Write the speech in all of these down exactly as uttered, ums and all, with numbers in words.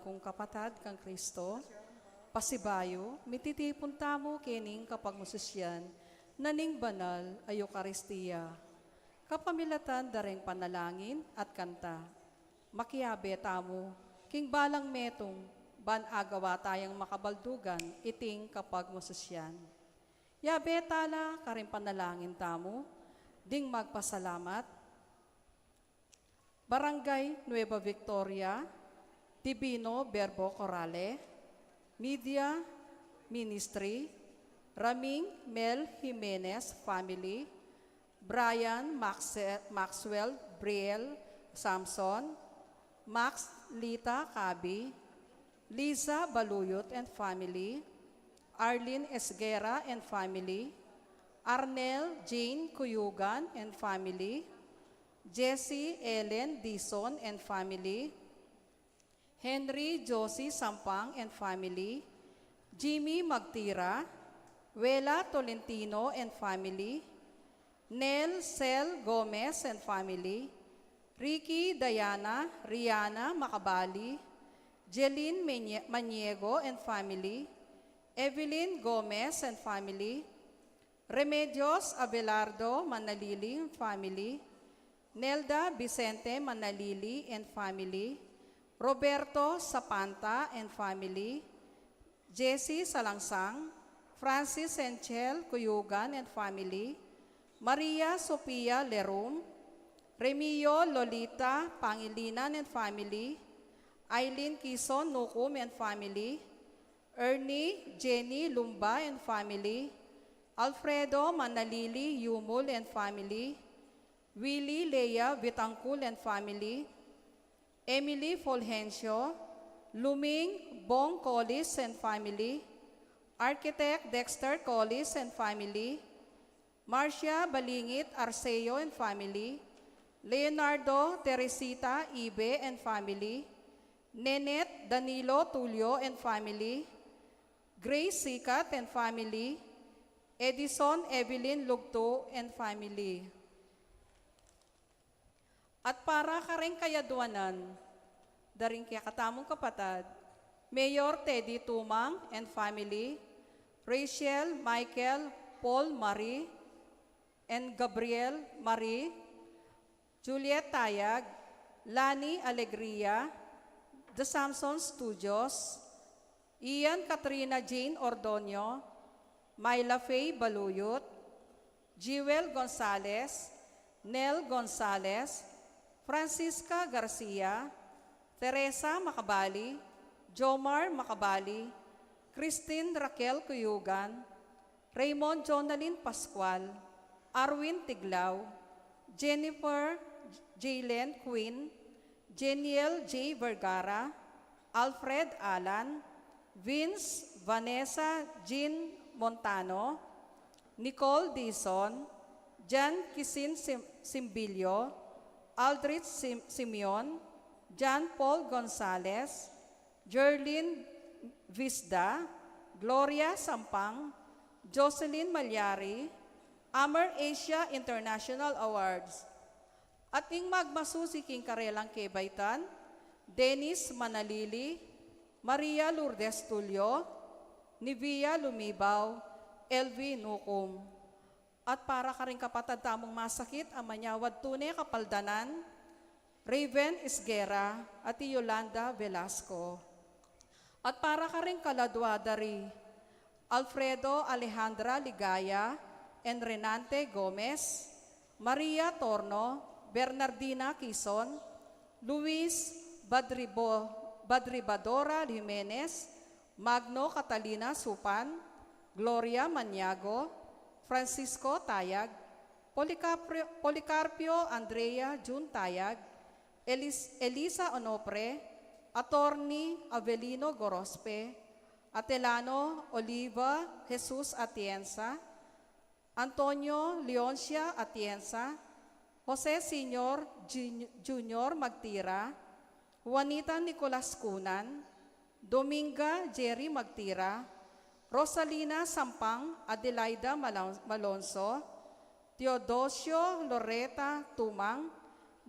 Kung kapatad kang Kristo, pasibayu, mititipun tamu kening kapagmususyan na ning banal a Eukaristia. Kapamilatan da reng panalangin at kanta, makiabe tamu king balang metung ban agawa tayang makabaldugan iting kapagmususyan. Yabe tala karing panalangin tamu ding magpasalamat. Barangay Nueva Victoria, Divino Verbo Corale, Media Ministry, Raming Mel Jimenez family, Brian Maxe-, Maxwell Briel Samson, Max Lita Cabi, Liza Baluyot and family, Arlene Esguerra and family, Arnel Jane Cuyugan and family, Jessie Ellen Dizon and family, Henry Josie Sampang and family, Jimmy Magtira, Wela Tolentino and family, Nel Cel Gomez and family, Ricky Diana Riana Macabali, Jeline Menye-, Maniego and family, Evelyn Gomez and family, Remedios Abelardo Manalili and family, Nelda Vicente Manalili and family, Roberto Sapanta and family, Jessie Salangsang, Francis Senchel Cuyugan and family, Maria Sofia Lerum, Remio Lolita Pangilinan and family, Eileen Kison Nukum and family, Ernie Jenny Lumba and family, Alfredo Manalili Yumul and family, Willie Lea Vitangcul and family, Emily Fulgencio, Luming Bong Collis and family, Architect Dexter Collis and family, Marcia Balingit Arceo and family, Leonardo Teresita Ibe and family, Nenette Danilo Tulio and family, Grace Sikat and family, Edison Evelyn Lugto and family. At para kareng kayaduanan da ring kekatamung kapatad, Mayor Teddy Tumang and family, Rachel Michael Paul Marie and Gabriel Marie, Juliet Tayag, Lani Alegria, The Samson Studios, Ian Katrina Jane Ordonio, Myla Faye Baluyot, Jewel Gonzalez, Nel Gonzalez, Francisca Garcia, Teresa Macabali, Jomar Macabali, Christine Raquel Cuyugan, Raymond Jonalyn Pascual, Arwin Tiglao, Jennifer Jalen Quinn, Jeniel J Vergara, Alfred Alan, Vince Vanessa Jean Montano, Nicole Dizon, Jan Kisin Sim-, Simbilio, Aldrich Sim-, Simeon, Jan Paul Gonzalez, Jerlyn Visda, Gloria Sampang, Jocelyn Malyari, Amar Asia International Awards. At ing magmasusi king karelang kebaitan, Dennis Manalili, Maria Lourdes Tulio, Nivia Lumibaw, L V Nukum. At para karing kapatad tamung masakit a manyawad tune kapaldanan, Raven Isguera at i Yolanda Velasco. At para karing kaladua da ri Alfredo Alejandra Ligaya and Renante Gomez, Maria Torno, Bernardina Quizon, Luis Badribo-, Badribadora Jimenez, Magno Catalina Supan, Gloria Maniago, Francisco Tayag, Policarpio, Policarpio Andrea Jun Tayag, Elis-, Elisa Onofre, Attorney Avelino Gorospe, Atelano Oliva Jesus Atienza, Antonio Leoncia Atienza, Jose Senior Jun-, Junior Magtira, Juanita Nicolas Cunan, Dominga Jerry Magtira, Rosalina Sampang, Adelaida Malon-, Malonzo, Teodosio Loreta Tumang,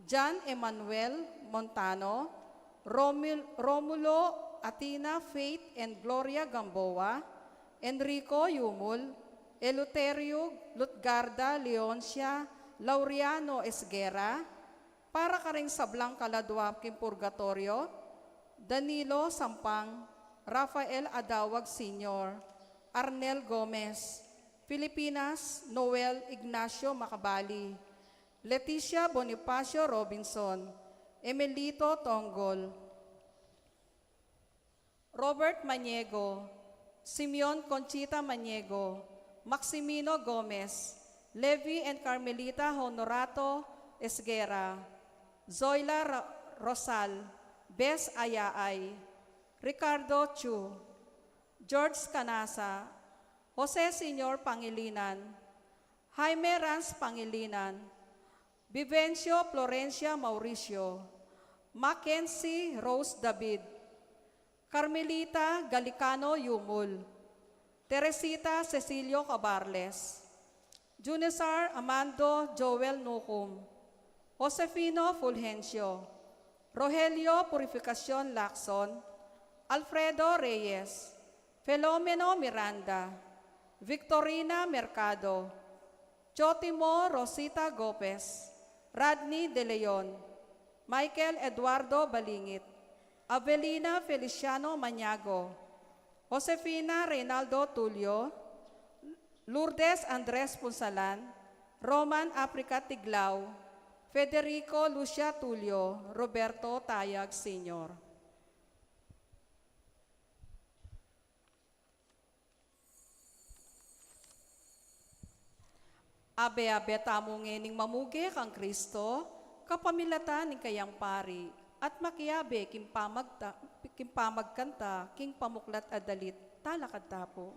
John Emmanuel Montano, Romul-, Romulo, Athena, Faith, and Gloria Gamboa, Enrico Yumul, Eleuterio, Lutgarda, Leoncia, Laureano Esguerra, para karing sablang kaladua king purgatorio, Danilo Sampang, Rafael Adawag Senior, Arnel Gomez, Filipinas, Noel Ignacio Macabali, Leticia Bonifacio Robinson, Emelito Tonggol, Robert Maniego, Simeon Conchita Maniego, Maximino Gomez, Levi and Carmelita Honorato Esguerra, Zoila Ra-, Rosal, Bes Ayaay, Ricardo Chu, George Canasa, Jose Senior Pangilinan, Jaime Rans Pangilinan, Vivencio Florencia Mauricio, Mackenzie Rose David, Carmelita Galicano Yumul, Teresita Cecilio Cabarles, Junisar Amando Joel Nucum, Josefino Fulgencio, Rogelio Purificacion Lacson, Alfredo Reyes, Filomeno Miranda, Victorina Mercado, Chotimo Rosita Gopez, Radney De Leon, Michael Eduardo Balingit, Avelina Feliciano Maniago, Josefina Reynaldo Tulio, Lourdes Andres Punsalan, Roman Africa Tiglao, Federico Lucia Tulio, Roberto Tayag Senior. Abe-abe tamu ngening mamuge kang Kristo, kapamilatan ning kayang pari, at makiabe king pamagta-, king pamagkanta, king pamuklat a dalit, talakad ta pu.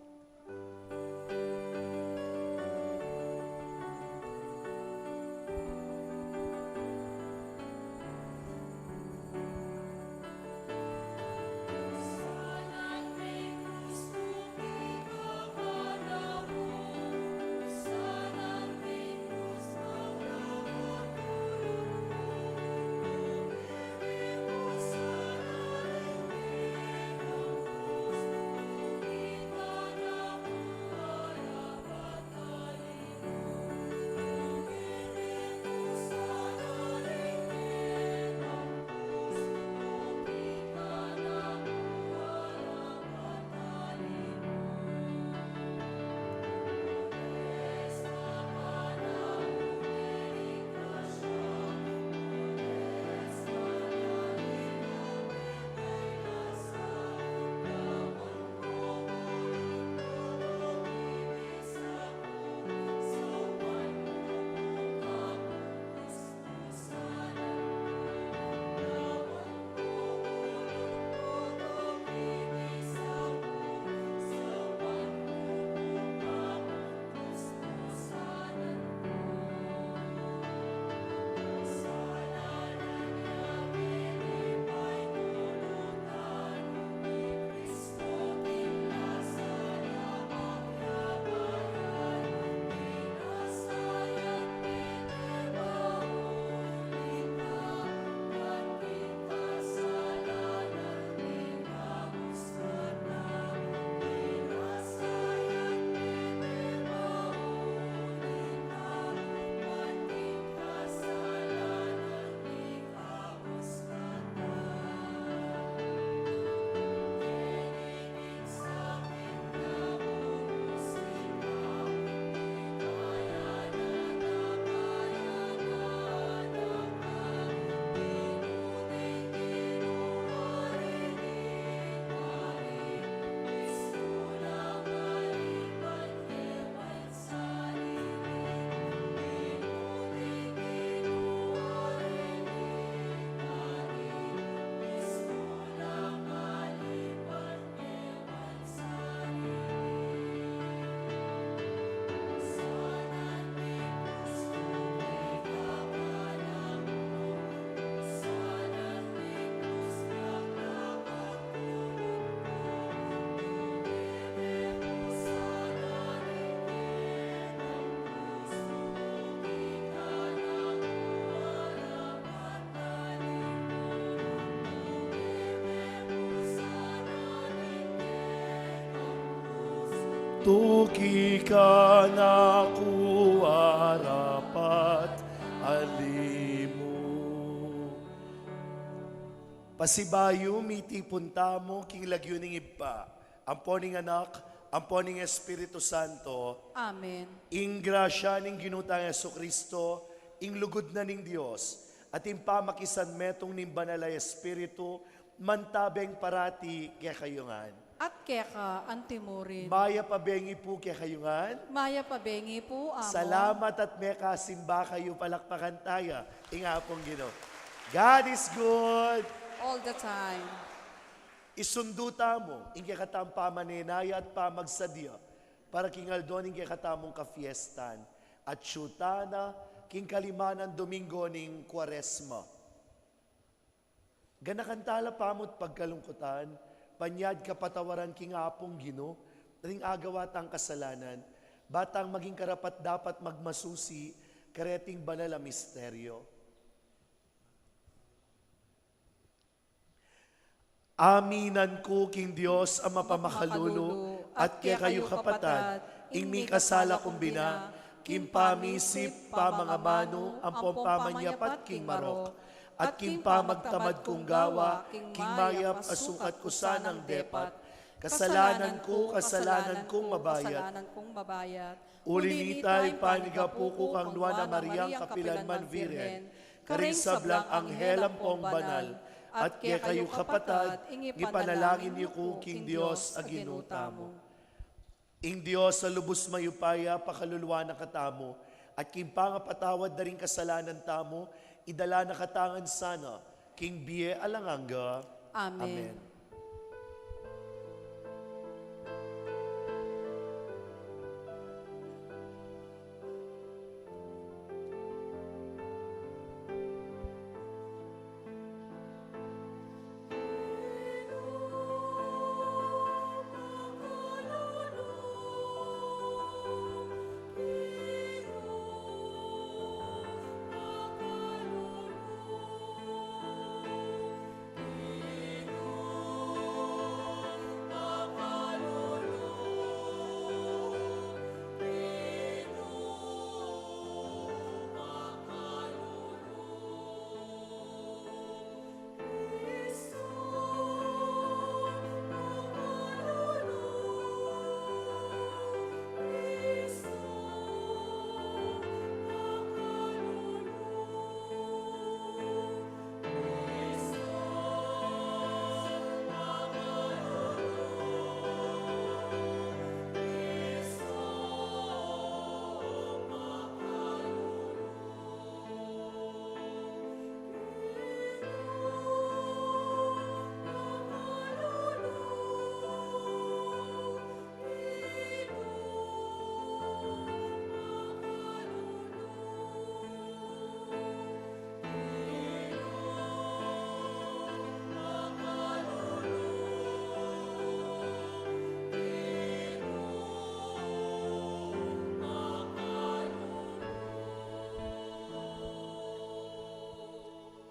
Tuki ka na ku arapat alimu. Pasibayu, mitipun tamu king lagyu ning Ibpa, ampo ning Anak, ampo ning Espiritu Santo. Amen. Ing grasya ning Ginu tang Jesucristo, ing lugud na ning Dios, at ing pamakisanmetung ning Banal a Espiritu, mantabeng parati kekayu ngan. At keka antimurin. Mayap a bengi pu kekayu ngan. Mayap a bengi pu, Amo. Salamat at mekasimba kayu, palakpakan taya ing Apung Ginu. God is good. All the time. Isundu tamu ing kekatang pamanenaya at pamagsadya para king aldo ning kekatamung kafiestan. At atyu tana king kalimanan Domingo ning Kuaresma. Ganakan tala pamut pagkalungkutan, panyad kapatawaran king Apung Ginu, ring agawa tang kasalanan, ba tang maging karapat-dapat magmasusi kareting banal a misteryo. Aminan ku king Dios a mapamakalulu, at kekayu kapatad, ing mikasala kung bina, king pamisip, pamangamanu, ampong pamanyapat king marok, at king pamagtamad kung gawa, king mayap a sukat ku sanang depat. Kasalanan ku, kasalanan kung mabayat. Kasalanan kung mabayat. Uli nita, ipanigapu ku kang Nuan a Mariang kapilan man Virgen, karing sablang anghel ampong banal, at kekayu kapatad, ing ipanalangin yu ku king Dios a Ginu tamu. Ing Dios a lubus mayupaya pakaluluan na katamu, at king pangapatawad da ring kasalanan tamu, idala na katamu ngan sana king bie alang angga. Amen. Amen.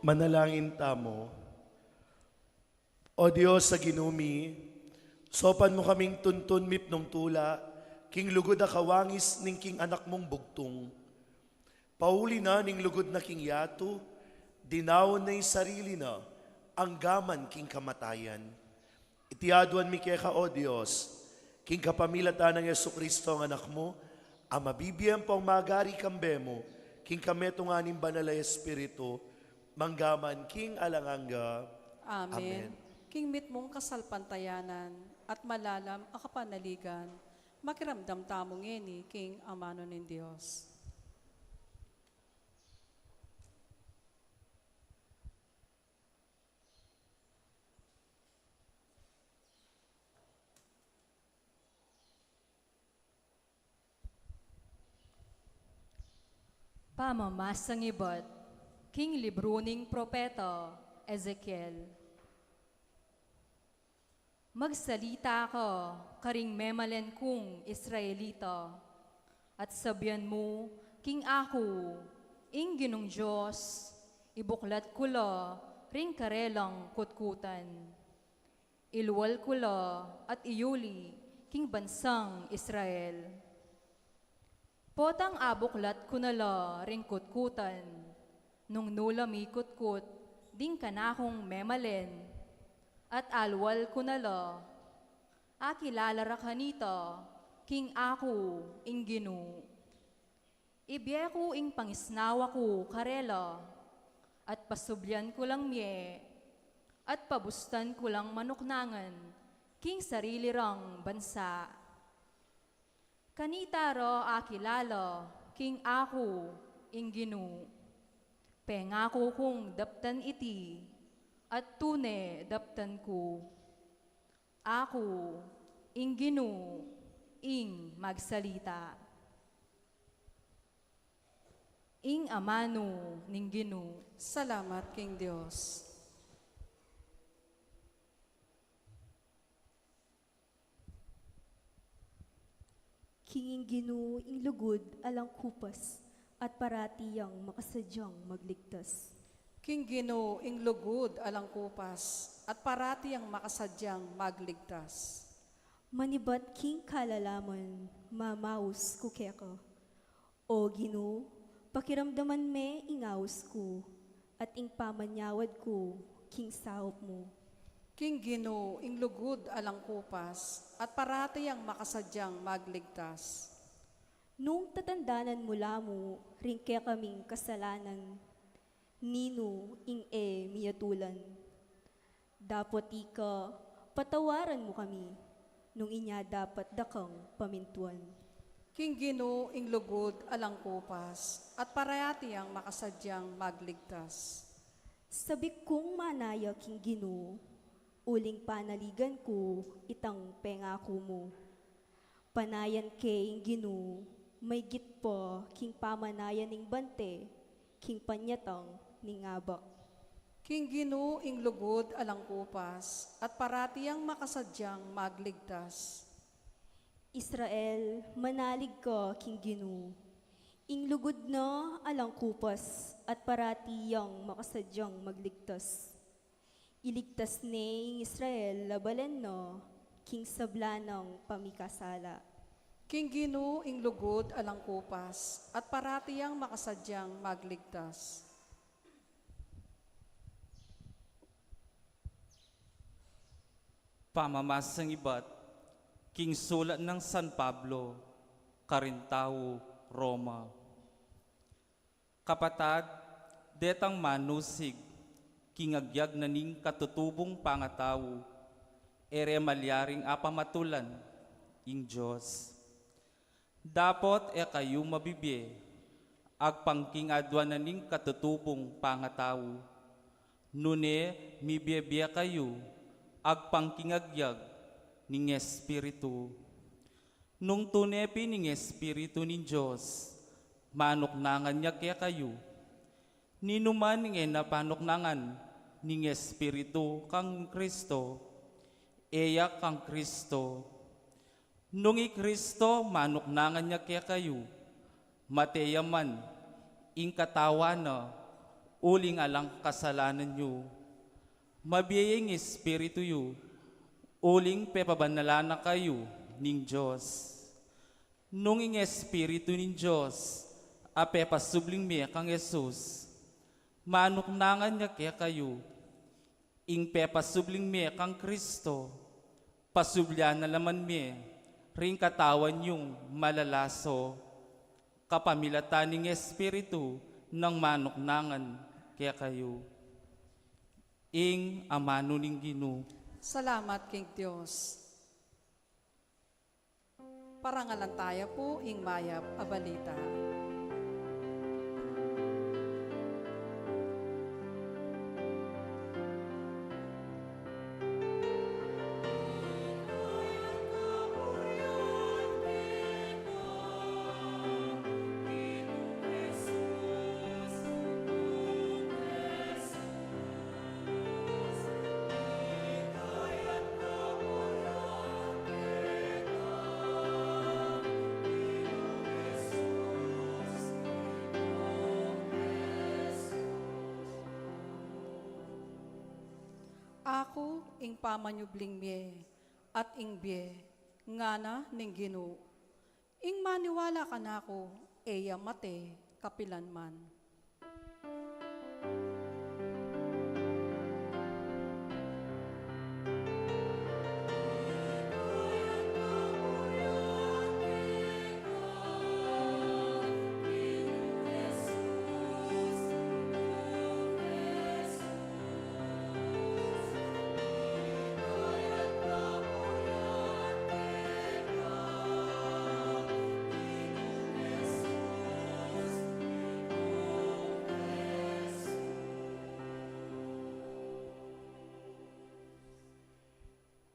Manalangin tamu. O Dios a Ginu mi, saupan mu kaming tuntun mipnung tula king lugud a kawangis ning king Anak mung bugtung. Pauli na ning lugud na king yatu, dinaun na ing sarili na anggaman king kamatayan. Iti aduan mi keka, O Dios, king kapamilatan nang Jesucristo a Anak mu, a mabibie ampong magari kambe mu, king kametungan ning Banal a Espiritu, manggaman king alang angga. Amen. Amen. King mitmung kasalpantayanan at malalam a kapanaligan, makiramdam tamu ngeni king amanu ning Dios. Pamamasang ibat king libru ning propeta Ezekiel. Magsalita ka karing memalen kung Israelita, at sabian mu king aku, ing Ginung Dios, ibuklat ku la ring karelang kutkutan. Ilual ku la at iyuli King bansang Israel. Potang abuklat ku na la ring kutkutan, nung nu la mikutkut ding kanakung memalen, at alwal ku na la, akilala ra kanita king aku ing Ginu. Ibie ku ing pangisnawa ku karela, at pasublian ku lang mie, at pabustan ku lang manuknangan king sarili rang bansa. Kanita ra akilala king aku ing Ginu. Pengaku kung daptan iti, at tune daptan ku. Aku ing Ginu ing magsalita. Ing amanu ning Ginu. Salamat king Dios. King ing Ginu ing lugud alang kupas, at parati yang makasadyang magligtas. King Ginu ing lugud alang kupas, at parati yang makasadyang magligtas. Manibat king kalalaman, mamaus ku keka. O Ginu, pakiramdaman me ing aus ku, at ing pamanyawad ku king saup mu. King Ginu ing lugud alang kupas, at parati yang makasadyang magligtas. Nung tatandanan mu la mu ring kekaming kasalanan, ninu ing e miyatulan? Dapot ika, patawaran mu kami, nung inya dapat dakang pamintuan. King Ginu ing lugud alang kupas, at parati yang makasadyang magligtas. Sabik kung manaya king Ginu, uling panaligan ku itang pengaku mu. Panayan ke ing Ginu, maygit pa king pamanayan ning bante, king panyatang ning abak. King Ginu ing lugud alang kupas, at parati yang makasadyang magligtas. Israel, manalig ka king Ginu. Ing lugud na alang kupas, at parati yang makasadyang magligtas. Iligtas ne ing Israel a balen na king sabla nang pamikasala. King Ginu ing lugud alang kupas, at parati yang makasadyang magligtas. Pamamasang ibat king sulat nang San Pablo karing tau Roma. Kapatad, detang manusig king agyag na ning katutubung pangatau, e re malyaring apamatulan ing Dios. Dapot e kayu mabibie agpang king aduan na ning katutubung pangatau, nune mibie-bie kayu agpang king agyag ning Espiritu. Nung tune pin ing Espiritu ning Dios, manuknangan ya kekayu. Ninuman ing e na panuknangan ning Espiritu kang Kristo, e ya kang Kristo. Nung i Kristo manuknangan ya kekayu, mate ya man ing katawan na uling alang kasalanan yu. Mabie ya ing Espiritu yu, uling pepabanalan na kayu ning Dios. Nung ing Espiritu ning Dios a pepasubling mie kang Jesus, manuknangan ya kekayu. Ing pepasubling mie kang Kristo, pasublian na naman mie ring katawan yung malalaso, kapamilatan ning Espiritu nang manuknangan kekayu. Ing amanu ning Ginu. Salamat king Dios. Parangalan taya pu ing mayap a balita. Aku ing pamanyubling mie at ing bie, Ngana ning Ginu, ing maniwala kanaku, e ya mate kapilanman.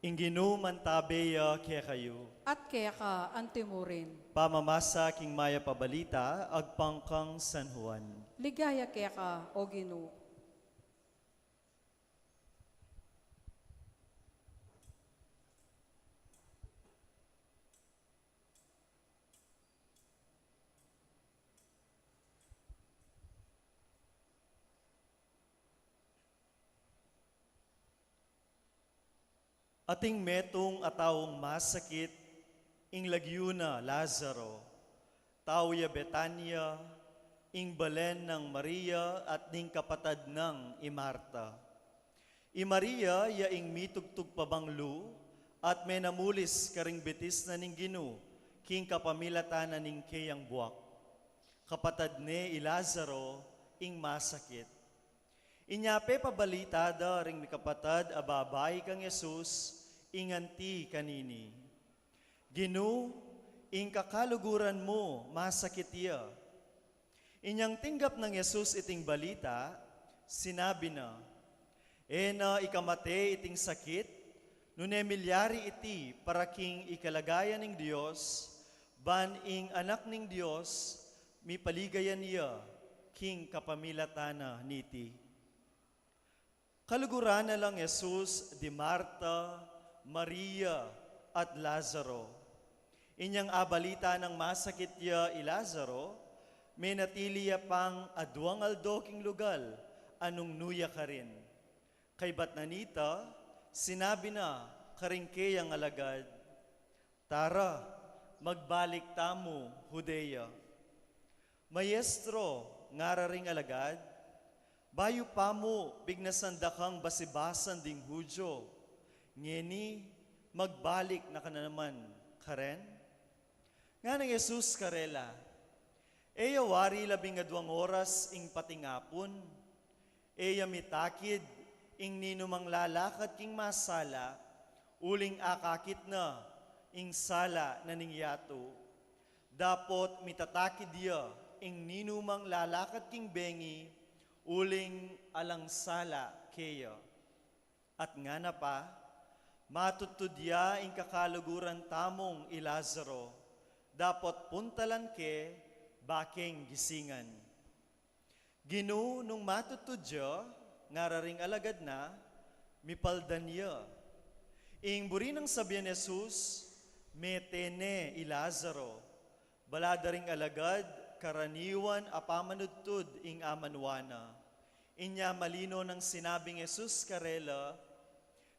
Ing Ginu mantabe ya kekayu. At keka antimurin. Pamamasa king Mayap a Balita agpang kang San Juan. Ligaya keka, O Ginu. Ating metung a taung masakit, ing lagyu na Lazaro. Tau ya Betania, ing balen nang Maria at ning kapatad nang i Marta. I Maria ya ing mitugtug pabanglu at menamulis karing bitis na ning Ginu king kapamilatan na ning keyang buak. Kapatad ne i Lazaro ing masakit. Inya pepabalita da ring mikapatad a babai kang Jesus ing anti kanini, "Ginu, ing kakaluguran mu masakit ya." Inyang tinggap nang Jesus iting balita, sinabi na, "E na ikamate iting sakit, nune milyari iti para king ikalagayan ning Dios, ban ing Anak ning Dios mipaligayan ya king kapamilatan na niti." Kaluguran na lang Jesus di Marta, Maria, at Lazaro. Inyang abalita nang masakit ya i Lazaro, menatili ya pang aduang aldo king lugal a nung nu ya karin. Kaybat na nita, sinabi na karing keyang alagad, "Tara, magbalik tamu Judea." "Maestro," ngara ring alagad, "bayu pa mu bignasan da kang basibasan ding Judio, ngeni magbalik na ka na naman karen?" Nganang Jesus karela, "E ya wari labing aduang oras ing patingapun? E ya mitakid ing ninumang lalakad king masala, uling akakit na ing sala na ning yatu? Dapot mitatakid ya ing ninumang lalakad king bengi, uling alang sala keya." At ngana pa, "Matudtud ya ing kakaluguran tamung i Lazaro, dapot puntalan ke ba keng gisingan." "Ginu, nung matudtud ya," ngara ring alagad na, "mipaldan ya." Ing buri nang sabian Jesus, "Mete ne i Lazaro." Bala da ring alagad, karaniwan a pamanudtud ing amanwa na. Inya malino nang sinabing Jesus karela,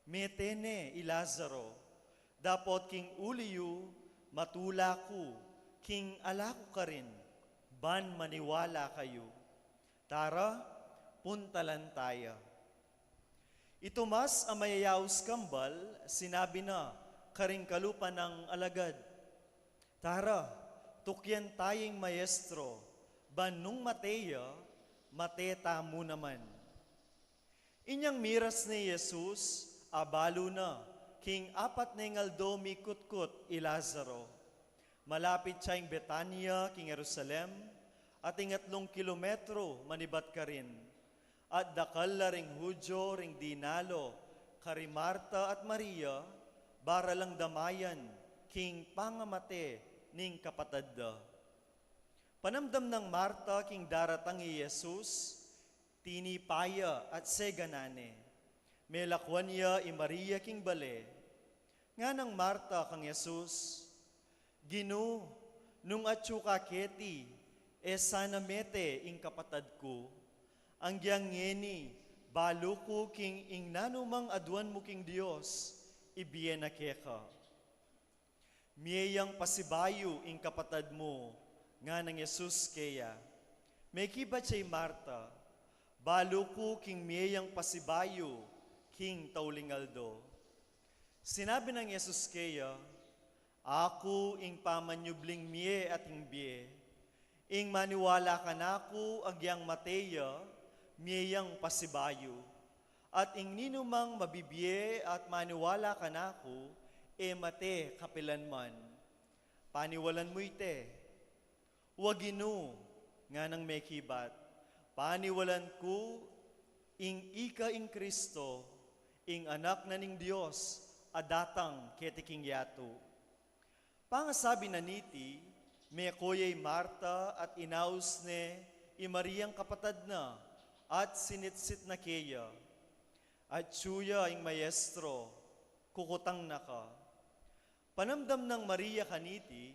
"Mete ne i Lazaro, dapot king uli yu, matula ku king ala ku karin, ban maniwala kayu. Tara, puntalan taya." I Tomas a mayayaus kambal, sinabi na karing kalupa nang alagad, "Tara, tukyan taya ing Maestro, ban nung mate ya, mate tamu naman." Inyang miras ne i Jesus, abalu na king apat neng aldo mikutkut i Lazaro. Malapit ya ing Betania king Jerusalem, ating atlung kilometro manibat karin. At dakal la ring Judio ring dinalo kari Marta at Maria, bara lang damayan king pangamate ning kapatad da. Panamdam nang Marta king daratang i Jesus, tinipa ya at seganan ne. Melakwan ya i Maria king bale. Nganang Marta kang Jesus, "Ginu, nung atyu ka keti, e sana mete ing kapatad ku. Anggyang ngeni, balu ku king ing nanumang aduan mu king Dios, ibie na keka." Mie yang pasibayu ing kapatad mu, nganang Jesus keya. Mekibat ya i Marta, balu ku king mie yang pasibayu king tauling aldo. Sinabi nang Jesus keya, Aku ing pamanyubling mie at ing bie. Ing maniwala kanaku agyang mate ya, mie yang pasibayu. At ing ninumang mabibie at maniwala kanaku, e mate kapilanman. Paniwalan mu ite? Wa Ginu, nganang mekibat, paniwalan ku ing ika ing Kristo, ing Anak na ning Dios, a datang keti king yatu. Pangasabi na niti, meko ya i Marta at inaus ne i Mariang kapatad na, at sinitsit na keya. Atyu ya ing Maestro, kukutang na ka. Panamdam nang Maria kaniti,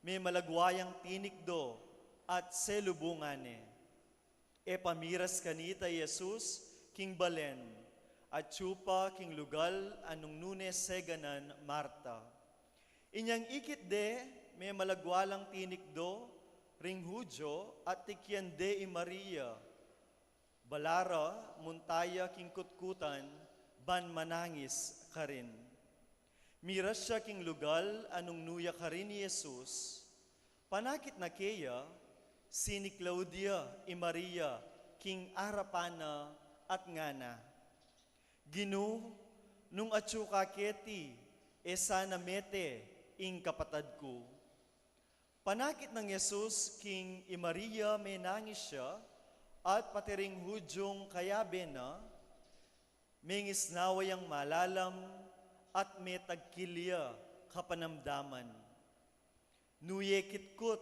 me malagwa yang tinikdo at selubungan ne. E pamiras kanita i Jesus king balen, atyu pa king lugal a nung nune seganan Marta. Inyang ikit de, me malagwa lang tinikdo ring Hudyo at tikyan de i Maria. Balu ra munta ya king kutkutan ban manangis karin. Miras ya king lugal a nung nu ya karin i Jesus. Panakit na keya, siniklaud ya i Maria king arapan na at ngana, Ginu, nung atyu ka keti, e sana mete ing kapatad ku. Panakit nang Jesus king i Maria menangis ya, at pati ring Hudyung kayabe na, mengisnawa yang malalam at metagkil ya kapanamdaman. Nu ye kitkut,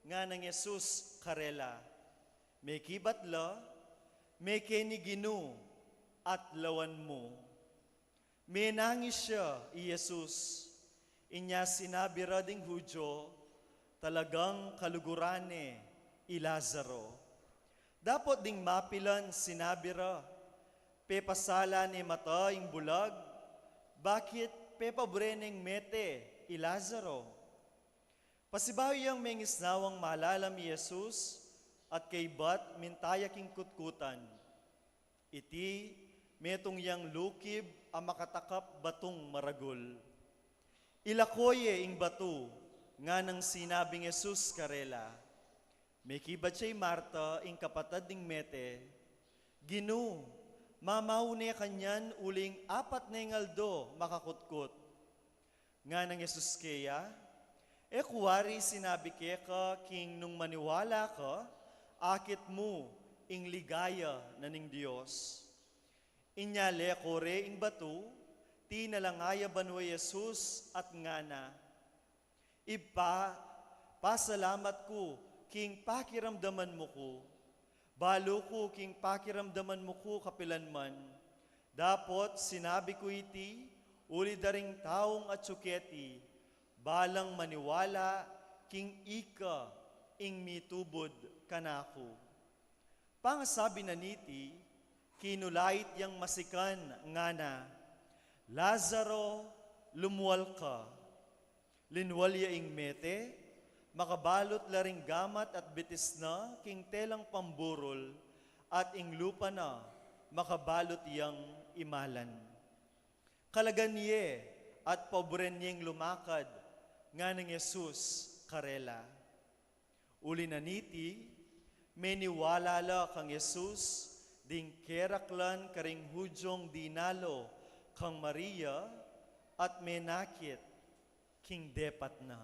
nganang Jesus karela. Mekibat la, mekeni Ginu at lawan mu. Menangis ya i Jesus. Inya sinabi ra ding Hudyo, talagang kaluguran ne i Lazaro. Dapot ding mapilan sinabi ra, pepasala ne mata ing bulag, bakit pepabure neng mete i Lazaro? Pasibayu yang mengisnawang malalam i Jesus at kaybat minta ya king kutkutan. Iti, metung yang lukib a makatakap batung maragul. Ilako ye ing batu, nganang sinabing Jesus karela. Mekibat ya i Marta, ing kapatad ning mete, Ginu, mamau ne kanyan uling apat neng aldo makakutkut. Nganang Jesus keya, e ku wari sinabi keka king nung maniwala ka, akit mu ing ligaya na ning Dios. Inya leko re ing batu, tinalanga ya banua i Jesus at ngana, Ibpa, pasalamat ku king pakiramdaman mu ku. Balu ku king pakiramdaman mu ku kapilanman. Dapot sinabi ku iti, uli da ring taung atyu keti, balang maniwala king ika ing mitubud kanaku. Pangasabi na niti, kinulait yang masikan, ngana, Lazaro, lumual ka. Linual ya ing mete, makabalut la ring gamat at bitis na king telang pamburul, at ing lupa na makabalut yang imalan. Kalagan ye at paburen yeng lumakad, nganang Jesus karela. Uli na niti, meniwala la kang Jesus ding keraklan karing Hudyung dinalo kang Maria at menakit king depat na.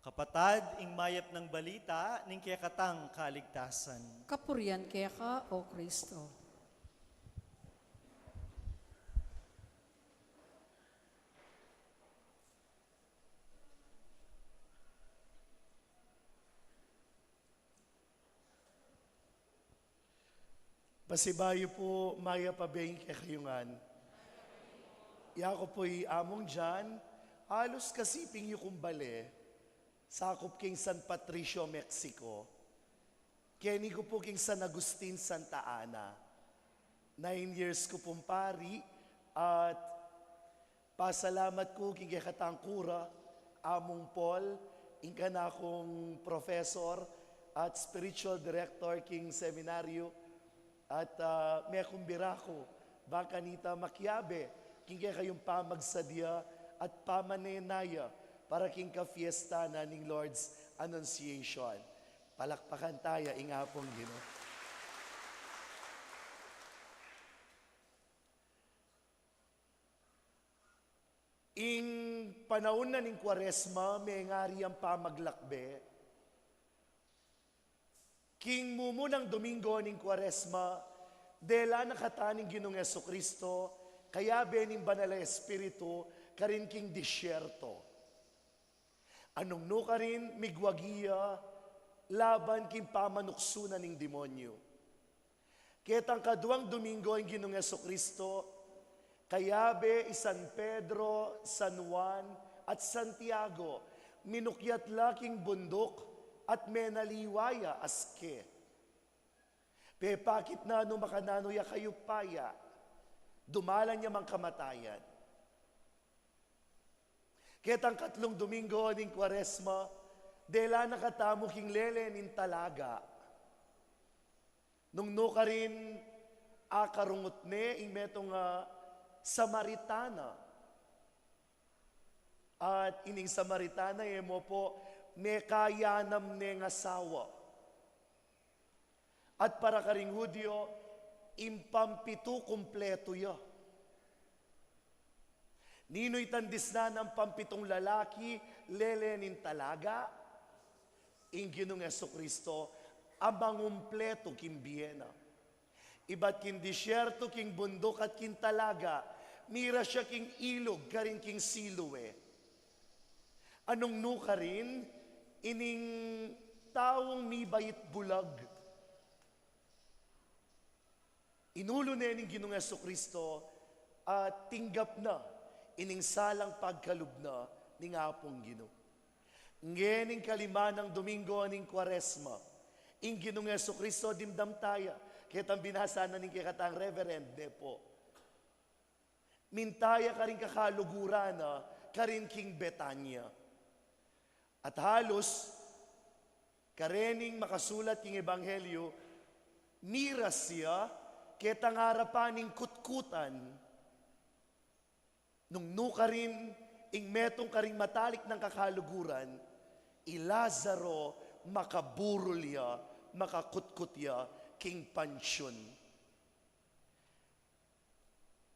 Kapatad, ing mayap nang balita ning kekatang kaligtasan. Kapurian keka, O Kristo. Pasibayu pu, mayap a beng kekayu ngan. Yaku pu i Among John, alus kasiping yu kung bale, sakup king San Patricio, Mexico. Keni ku pu king San Agustin, Santa Ana. Nine years ku pung pari, at Pasalamat ku king kekatang kura, Among Paul, ing kanakung professor at spiritual director king seminaryo, at, ah, mekumbira ku bang kanita makiabe king kekayung pamagsadya at pamanenaya para king kafiesta na ning Lord's Annunciation. Palakpakan taya ing Apung Ginu. Ing panaun na ning Kuaresma, mengari yang pamaglakbe. King mumunang Domingo ning Kuaresma, dela na kata ning Ginung Jesucristo, kayabe ning Banal a Espiritu, karin king disyerto. Anung nukarin, migwagi ya laban king pamanuksu na ning demonyu. Ketang kaduang Domingo ing Ginung Jesucristo, kayabe i San Pedro, San Juan, at Santiago, minukyat la king bunduk at menaliwa ya aske. Pepakit na nung makananu ya kayup pa ya, dumalan ya mang kamatayan. Ketang katlung Domingo ning Kuaresma, dela na katamu king lele ning talaga. Nung nukarin, akarungut ne ing metung a Samaritana. At ining Samaritana, e mu pu, mekayanam neng asawa. At para karing Judio, ing pampitu kumpletu ya. Ninu itang disnan nang pampitung lalaki, lele ning talaga? Ing Ginung Jesucristo, a mangumpletu king bie na. Ibat king disyerto, king bunduk at king talaga, miras ya king ilug karin king Siloe. Anung nukarin, ining taung mibait bulag, inulu ne ning Ginung Jesucristo, at tinggap na ining salang pagkalub na ning Apung Ginu. Ngening kalima nang Domingo ning Kuaresma, ing Ginung Jesucristo, dimdam taya, ketang binasa na ning kekatang Reverend, ne pu. Minta ya karing kakaluguran na, karin king Betania. At halus, karening makasulat king Ebanghelyo, miras ya ketang arapan ning kutkutan. Nung nukarin, ing metung karing matalik nang kakaluguran, i Lazaro, makaburul ya, makakutkut ya king pansyun.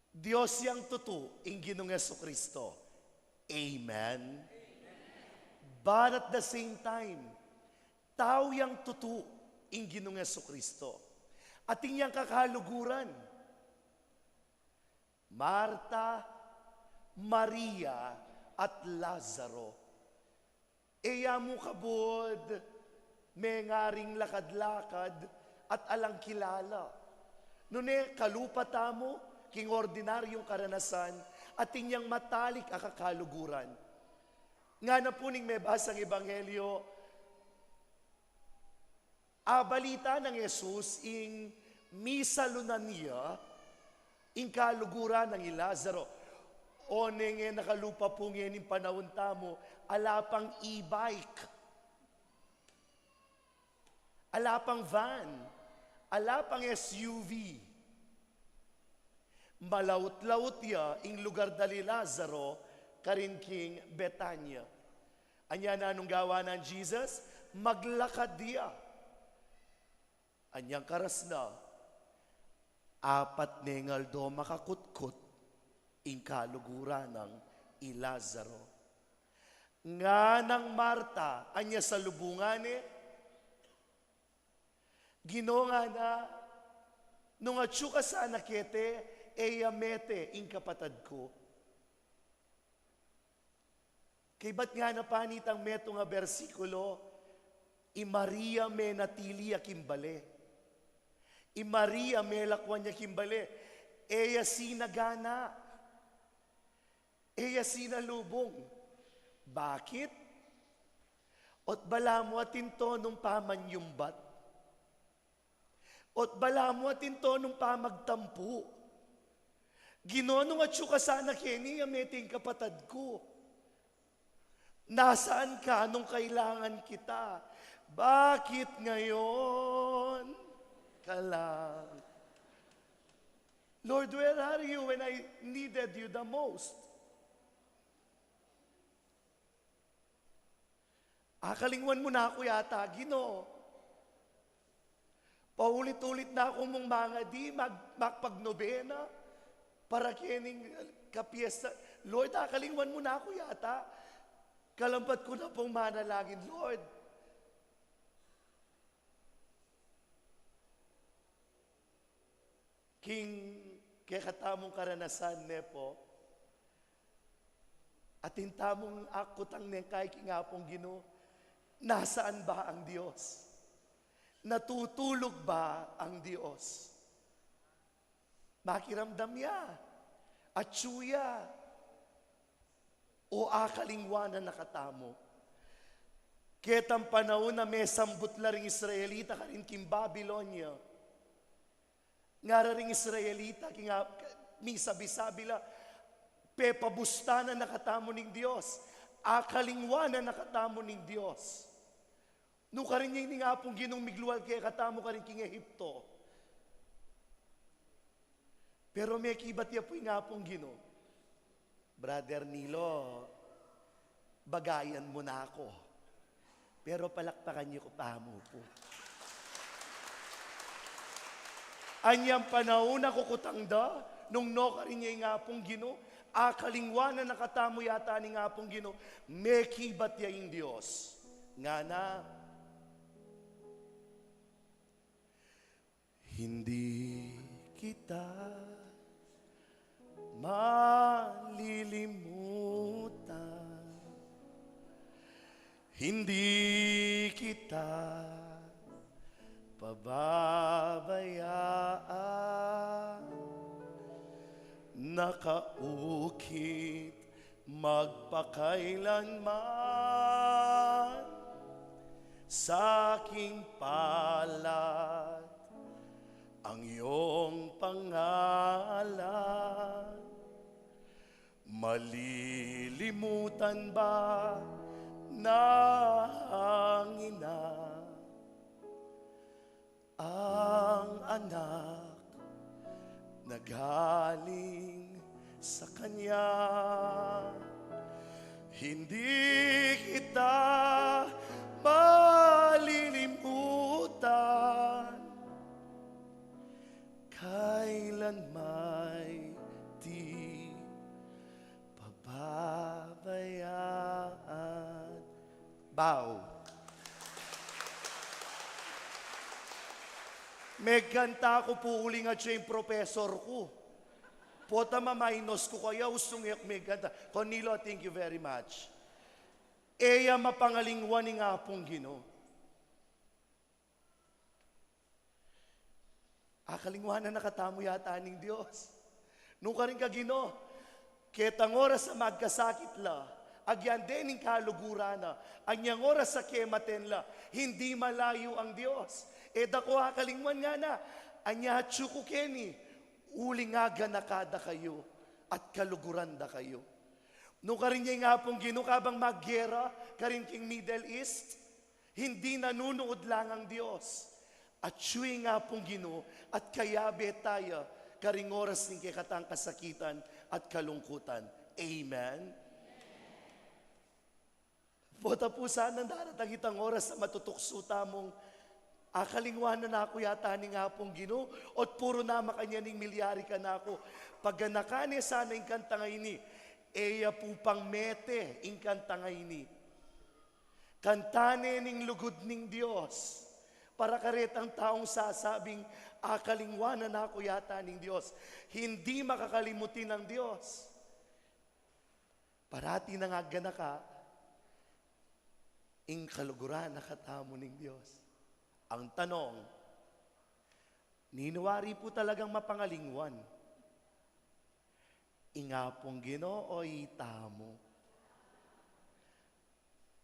Dios yang tutu, ing Ginung Jesucristo. Amen. But at the same time, tau yang tutu, ing Ginung Jesucristo. Atin yang kakaluguran. Marta, Maria, at Lazaro. E ya mu kabud mengaring lakad-lakad at alang kilala. Nune kalupa tamu king ordinaryung karanasan, atin yang matalik a kakaluguran. Ngana pu ning mebasang Ebanghelyo, abalita nang Jesus ing misalunan ya ing kaluguran nang i Lazaro. Oneng e nakalupa pu ngening panaun tamu, ala pang e-bike, ala pang van, ala pang S U V. Malaut-laut ya ing lugar da li Lazaro karin king Betania. Anya nanung gawan nang Jesus? Maglakad ya. Anyang karas na, apat neng aldo makakutkut ing kaluguran nang i Lazaro. Nganang Marta, anya salubungan ne? Ginu, ngana, nung atyu ka sana keti, e ya mete ing kapatad ku. Kaybat ngana pa nitang metung a bersikulo, i Maria menatili ya king bale. I Maria melakwan ya king bale. E ya sinagana. E ya sinalubung. Bakit? Ot balamu atin tonung pamanyumbat. Ot balamu atin tonung pamagtampu. Ginu, nung atyu ka sana keni, a meting kapatad ku. Nasaan ka nung kailangan kita? Bakit ngayon ka lang? Lord, where are you when I needed you the most? Akalingwan mu na ku yata, Ginu. Paulit-ulit na ku mung mangadi, mag-, magpagnobena, para kening kapiyesta. Lord, akalingwan mu na ku yata. Kalambat ku na pung manalangin, Lord. King kekatamung karanasan, ne pu, atin tamung akutang neng kai king Apung Ginu, nasaan ba ang Dios? Natutulug ba ang Dios? Makiramdam ya, atyu ya, o akalingwanan na katamu? Ketang panaun a mesambut la ring Israelita karin king Babilonia. Ngara ring Israelita, king a-, misabi-sabi la, pepabustanan na katamu ning Dios, akalingwanan na katamu ning Dios. Nukarin ya ing Apung Ginung miglual kekatamu karin king Ehipto. Pero mekibat ya pu ing Apung Ginu. Brother Nilo, bagayan mu na ku. Pero palakpakan yu ku pa mu pu. Anyang panaun a kukutang da, nung nukarin ya ing Apung Ginu, akalingwanan na katamu yata ning Apung Ginu, mekibat ya ing Dios. Ngana, hindi kita malilimutan, hindi kita pababayaan, nakaukit magpakailanman sa aking palad ang iyong pangalan. Malilimutan ba ng ina ang anak na galing sa kanya? Hindi kita malilimutan, kailan may di pababayaan. Bow. Megkanta ku pu uling atyu ing professor ku. Pota ma-minus ku kaya, ustung e ku megkanta. Cornilo, thank you very much. E ya mapangalingwan ing Apung Ginu. Akalingwanan na katamu yata ning Dios. Nukarin ka, Ginu, ketang oras a magkasakit la, agyang dening kaluguran na, anyang oras a kematen la, hindi malayu ang Dios. E da ku akalingwan, ngana, anya atyu ku keni, uling aganaka da kayu, at kaluguran da kayu. Nukarin ya ing Apung Ginu kabang maggera karin king Middle East, hindi nanunuod lang ang Dios. Atyu ing Apung Ginu at kayabe taya karing oras ning kekatang kasakitan at kalungkutan. Amen? Pota pu sanang daratang itang oras a matutuksu tamung akalingwanan na ku yata ning Apung Ginu, o't puru na makanyan ing milyari kanaku. Paganakan ne sana ing kantang a ini, e ya pu pang mete ing kantang a ini. Kantan ne ning lugud ning Dios para karetang taung sasabing, "Akalingwanan na ku yata ning Dios." Hindi makakalimutin ng Dios. Parati nang aganaka ing kaluguran na katamu ning Dios. Ang tanong, ninu wari pu talagang mapangalingwan? Ing Apung Ginu o itamu?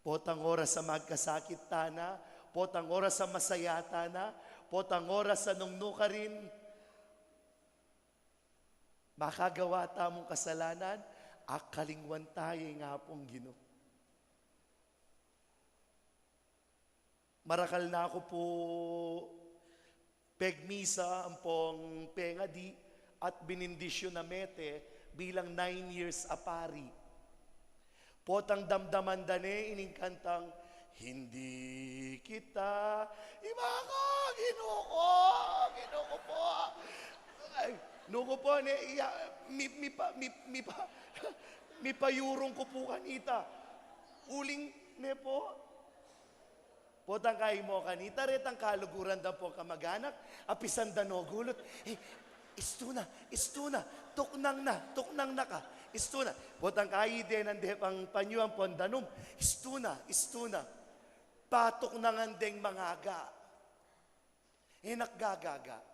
Potang oras a magkasakit tana, potang oras a masaya tana, potang oras a nung nukarin Makagawa tamung kasalanan, akalingwan ta ya ing Apung Ginu. Marakal na ku pu pegmisa ampong pengadi at binindisyon a mete bilang nine years a pari. Potang damdaman da ne ining kantang, "Hindi kita." Iba ko, Ginu ko, Ginu ko po. Ay, nuku po ne, iya, mi, mi pa, mi, mi pa, mipayurung ku pu kanita. Uling ne po. Potang kaimo kanita, retang kaluguran da pu kamaganak, apisan da no gulut. Eh, istu na, istu na, tuknang na, tuknang na ka, istu na. Potang kayi de nande pang panyuan pondanum, istu na, istu na. Patuknangan deng mangaga. E na kagagaga.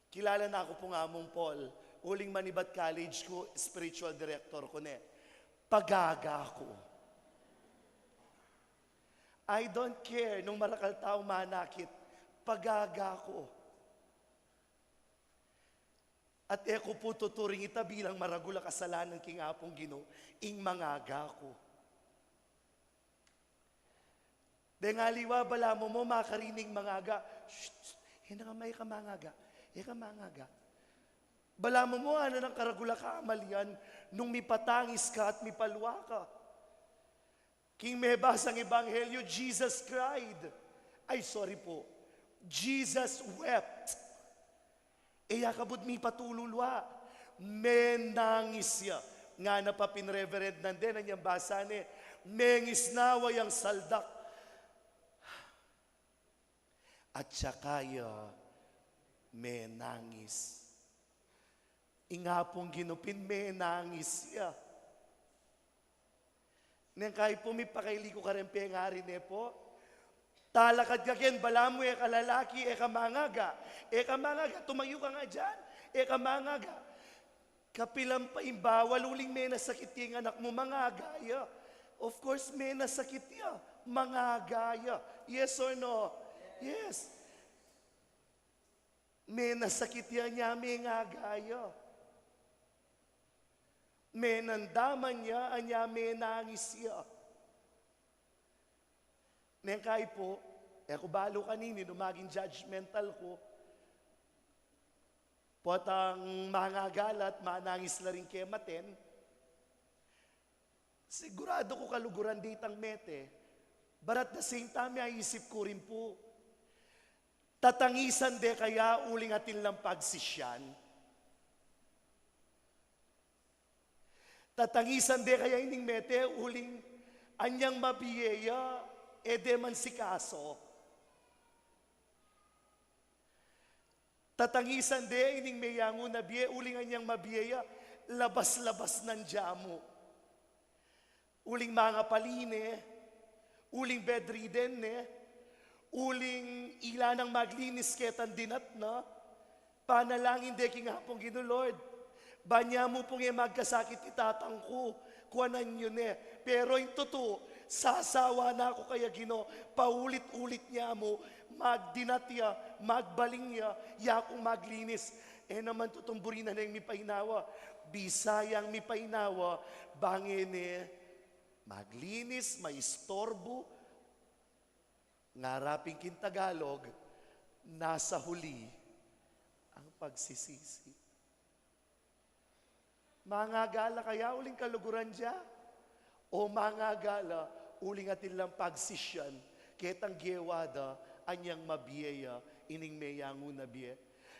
Kilala na ku pung Among Paul, uling manibat college ku, spiritual director ku ne. Pagaga ku. I don't care nung marakal tau manakit, pagaga ku. At e ku pu tuturing ita bilang maragul a kasalanan king Apung Ginu, ing mangaga ku. Deng aliwa, balamu mu makarining mangaga. Shh, shh, e na ka ma-, e ka mangaga, e ka mangaga. Balamu mu, ana nang karagul a kamalian nung mipatangis ka at mipalwa ka. King mebasang ebanghelyo, Jesus cried. Ay, sorry po. Jesus wept. E ya kabud mipatululwa, menangis ya. Ngana pa pin Reverend nande, anyang basa ne, mengisnawa yang saldak. At saka ya menangis. Ing Apung Ginu pin menangis ya. Neng kayi pu mipakaili ku kareng pengari ne pu. Talakad ka ken, balamu e ka lalaki, e ka mangaga. E ka mangaga, tumayu ka nga diyan. E ka mangaga. Kapilan pa ing bawal, uling menasakit ya ing anak mu, mangaga ya. Of course, menasakit ya, mangaga ya. Yes or no? Yes. Menasakit ya, anya mengaga ya. Menandaman ya, anya menangis ya. Neng kayi pu, e ku balu kanini, nung maging judgmental ku. Potang mangaga la at manangis la ring kematen. Siguradu ku kaluguran de itang mete, but at the same time, aisip ku rin pu, tatangisan de kaya uling atin lang pagsisyan? Tatangisan de kaya ining mete uling anyang mabie ya, e de man sikaso? Tatangisan de ining meyangu na bie, uling anyang mabie ya, labas-labas nang jamu. Uling mangapali ne, uling bedridden ne, uling ila nang maglinis ketang dinat na. Panalangin de king Apung Ginu, Lord, ban ya mu pung e magkasakit i tatang ku, kuanan yu ne. Pero ing tutu, sasawa na ku kaya, Ginu, paulit-ulit ya mu, magdinat ya, magbaling ya, ya kung maglinis. E naman tutungburin na neng mipainawa. Bisa yang mipainawa, bang e ne maglinis, maistorbu. Ngara pin king Tagalog, nasa huli ang pagsisisi. Mangaga la kaya uling kaluguran da? O mangaga la uling atin lang pagsisyan ketang gewa da anyang mabie ya ining meyangu na bie?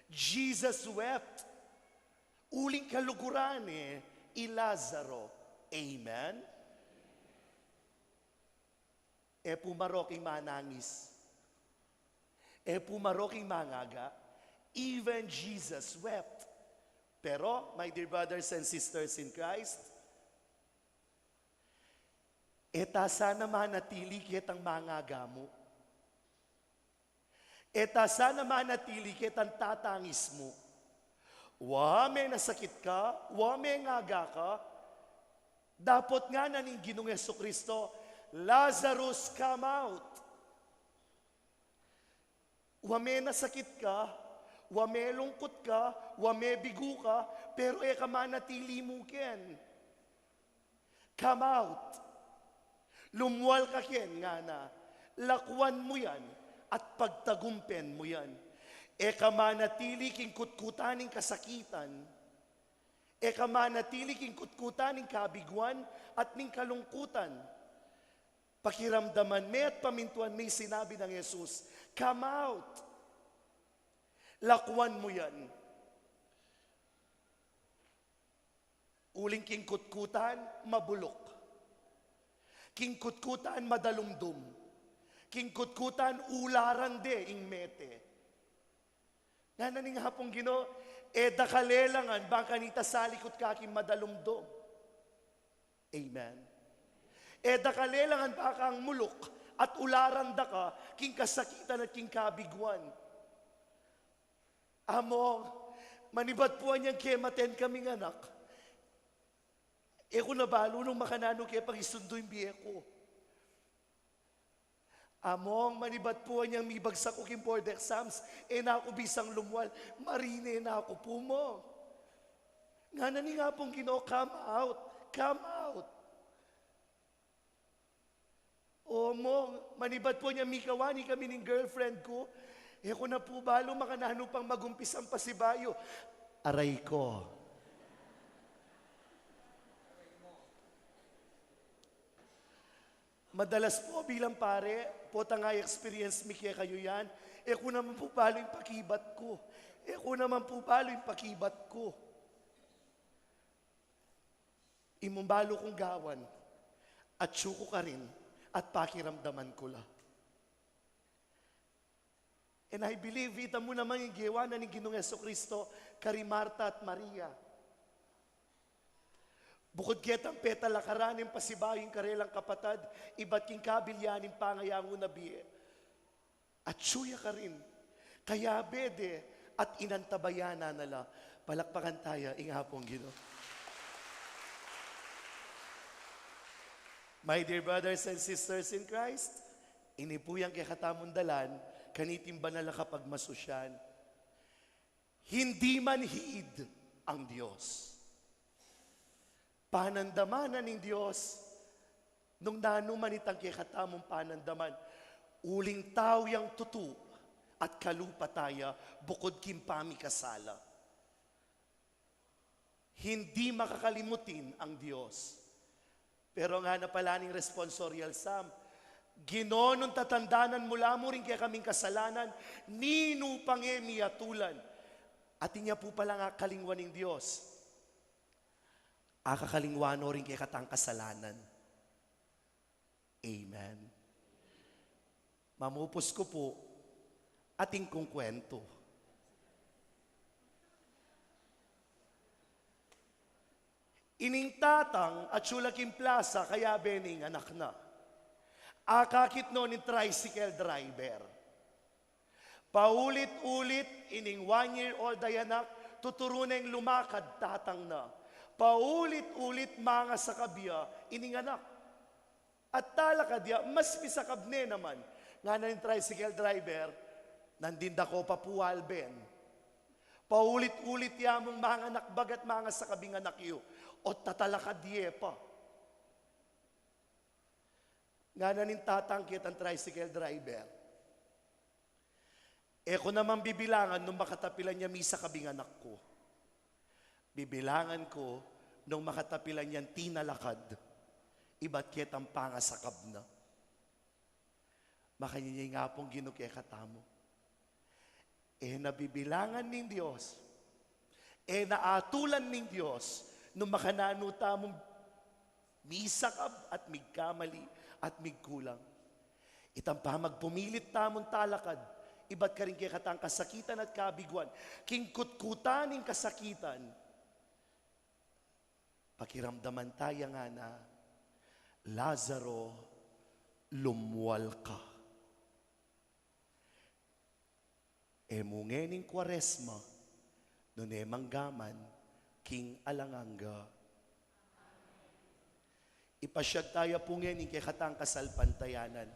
Jesus wept. Uling kaluguran ne i Lazaro. Amen? E pu marok ing manangis. E pu marok ing mangaga. Even Jesus wept. Pero, my dear brothers and sisters in Christ, e ta sana manatili ketang mangaga mu. E ta sana manatili ketang tatangis mu. Wa, menasakit ka, wa, mengaga ka. Dapot ngana ning Ginung Jesucristo, "Lazarus, come out." Wa, menasakit ka, Wa me lungkut ka, wa me bigu ka, pero e ka manatili mu ken. Come out. Lumwal ka ken, ngana. Lakwan mu yan at pagtagumpen mu yan. E ka manatili king kutkutan ning kasakitan. E ka manatili king kutkutan ning kabiguan at ning kalungkutan. Pakiramdaman me at pamintuan me ing sinabi nang Jesus, "Come out." Lakwan mu yan. Uling king kutkutan, mabuluk. King kutkutan, madalumdum. King kutkutan, ularan de ing mete. Ngana ning Apung Ginu, e da ka lelangan bang kanita salikut ka king madalumdum. Amen. E da ka lelangan bang kang muluk at ularan da ka king kasakitan at king kabiguan. Among, manibat pu anyang kematen kaming anak, e ku na balu nung makananu ke pangisundu ing bie ku. Among, manibat pu anyang mibagsak ku king board exams, e na ku bisang lumwal, marine na ku pu, Mong. Ngana ning Apung Ginu, "Come out, come out." O Mong, manibat pu anyang mikawani kami ning girlfriend ku, e ku na pu balu makananu pang magumpisang pasibayu. Aray ko. Madalas pu bilang pari, potang experience mi kekayu yan, e ku naman pu balu ing pakibat ku. E ku naman pu balu ing pakibat ku. Imung balu kung gawan, atyu ku karin at pakiramdaman ku la. And I believe, ita mu naman ing gewa na ning Ginung Jesucristo kari Marta at Maria. Bukud ketang petalakaran ning pasibayu ing karelang kapatad, ibat king kabilyan ning pangayangu na bie. Atyu ya karin, kayabe de, at inantabayanan na la. Palakpakan taya ing Apung Ginu. My dear brothers and sisters in Christ, ini pu yang kekatamung dalan kaniting banal a kapagmasusyan. Hindi manhid ang Dios. Panandamanan ning Dios nung nanu man itang kekatamung panandaman, uling tau yang tutu at kalupa taya bukud king pamikasala. Hindi makakalimutin ang Dios. Pero ngana pala ning responsorial psalm, "Ginu, nung tatandanan mu la mu ring kekaming kasalanan, ninu pa nge mi atulan?" Atin ya pu palang akalingwan ning Dios. Akakalingwan no ring kekatang kasalanan. Amen. Mamupus ku pu, atin kung kwentu. Ining tatang atyu la king plasa, kayabe ne ing anak na. Akakit no ning tricycle driver. Paulit-ulit ining one year old a anak, tuturu neng lumakad tatang na. Paulit-ulit mangasakab ya ining anak. At talakad ya, mas misakab ne naman. Ngana ning tricycle driver, "Nandin da ko pa pu, Alben. Paulit-ulit ya mung manganakbag at mangasakab ing anak yu, o't tatalakad ye pa." Ngana ning tatang ketang tricycle driver, "E ku naman bibilangan nung makatapilan ya misakab ing anak ku. Bibilangan ku nung makatapilan yang tinalakad, ibat ketang pangasakab na." Makanyan ya ing Apung Ginu kekatamu. E na bibilangan ning Dios, e na atulan ning Dios nung makananu tamung misakab at migkamali at migkulang. Itang pamagpumilit tamung talakad ibat karing kekatang kasakitan at kabiguan, king kutkutan ning kasakitan, pakiramdaman taya ngana, "Lazaro, lumwal ka." E mu ngening Kuaresma, nune mang gaman king alang angga. Ipasyag taya pu ngening kekatang kasalpantayanan.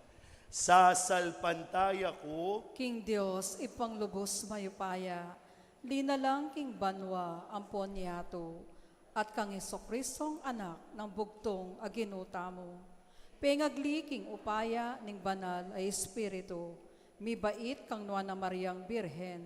Sasalpantaya ku king Dios, Ibpang lubus mayupaya, Linalang king banua ampon yatu, at kang Jesucristong Anak nang bugtung a Ginu tamu. Pengagli king upaya ning Banal a Espiritu, mibait kang Nuan a Mariang Birhen,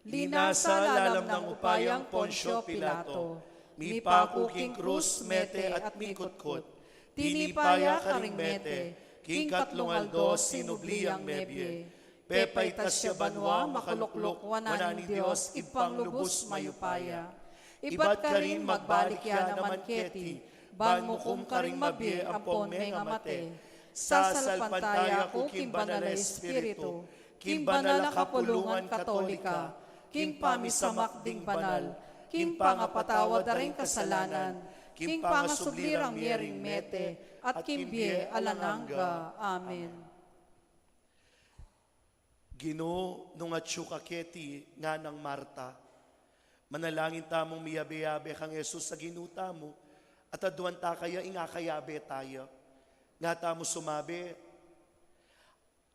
linasa lalam nang upayang Poncio Pilato, mipaku king krus, mete at mikutkut, tinipa ya karing mete, king katlung aldo sinubli yang mebie, pepaitas ya banua, makalukluk wanan ning Dios, Ibpang lubus mayupaya. Ibat karin magbalik ya naman keti, ban mukum karing mabie ampon mengamate. Sasalpantaya ku king Banal a Espiritu, king banal a kapulungan Katolika, king pamisamak ding banal, king pangapatawad da ring kasalanan, king pangasubli rang mie ring mete, at king bie alang angga. Amen. Ginu, nung atyu ka keti, nganang Marta, manalangin tamung miyabe-yabe kang Jesus a Ginu tamu, at aduan ta kaya ing akayabe taya. Nga tamu sumabi,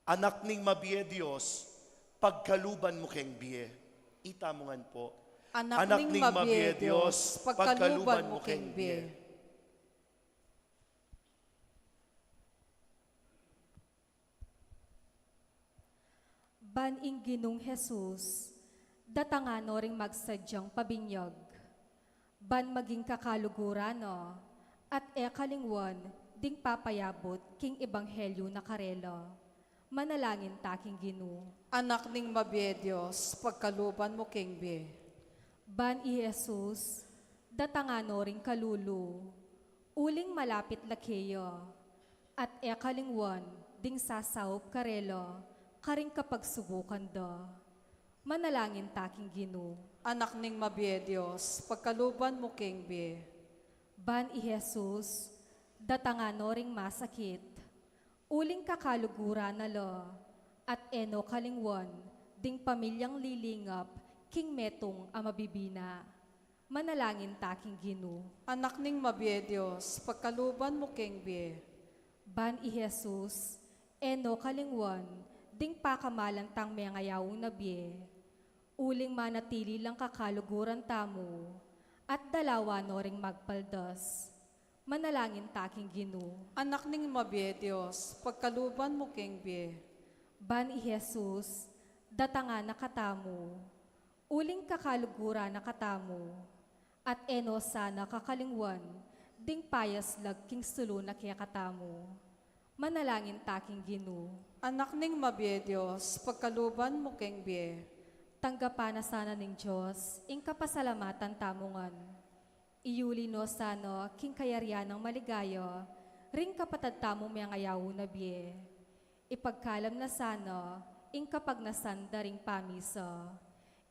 Anak ning mabie Dios, pagkaluban mu keng bie. Ita mu ngan pu. Anak ning mabie Dios, pagkaluban mu keng bie. Ban ing Ginung Jesus, datangan no ring magsadyang pabinyag, ban maging kakaluguran no, at e kalingwan ding papayabut king ebanghelyu na karela. Manalangin ta king Ginu. Anak ning mabie Dios, pagkaluban mu keng bie. Ban i Jesus, datangan no ring kalulu, uling malapit la keya, at e kalingwan ding sasaup karela karing kapagsubukan da. Manalangin ta king Ginu. Anak ning mabie Dios, pagkaluban mu keng bie. Ban i Jesus, datangan no ring masakit, uling kakaluguran na la, at e no kalingwan ding pamilyang lilingap king metung a mabibina. Manalangin ta king Ginu. Anak ning mabie Dios, pagkaluban mu keng bie. Ban i Jesus, e no kalingwan ding pakamalan tang mengayaun a bie, uling manatili lang kakaluguran tamu, at dalawan no ring magpaldas. Manalangin ta king Ginu. Anak ning mabie Dios, pagkaluban mu keng bie. Ban i Jesus, datangan na katamu, uling kakaluguran na katamu, at e no sana kakalingwan ding payaslag king sulu na kekatamu. Manalangin ta king Ginu. Anak ning mabie Dios, pagkaluban mu keng bie. Tanggapan na sana ning Dios ing kapasalamatan tamu ngan. Iyuli no sana king kayarian nang maligaya ring kapatad tamung mengayaun a bie. Ipagkalam na sana ing kapagnasan da ring pamisa.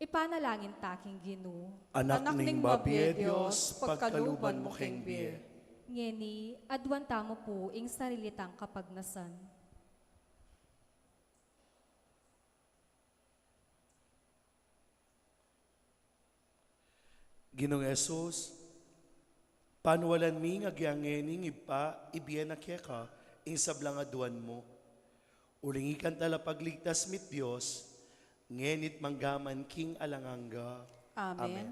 Ipanalangin ta king Ginu. Anak ning mabie Dios, pagkaluban mu keng bie. Ngeni, aduan tamu pu ing sarili tang kapagnasan. Ginung Jesus, panualan mi ing agyang ngening Ibpa, ibie na keka ing sablang aduan mu. Uling ikang talapagligtas mi't Dios, ngeni't mangga man king alang angga. Amen. Amen.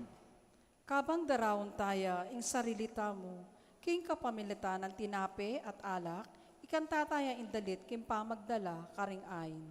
Kabang daraun taya ing sarili tamu king kapamilatan nang tinape at alak, ikanta taya ing dalit king pamagdala karing ain.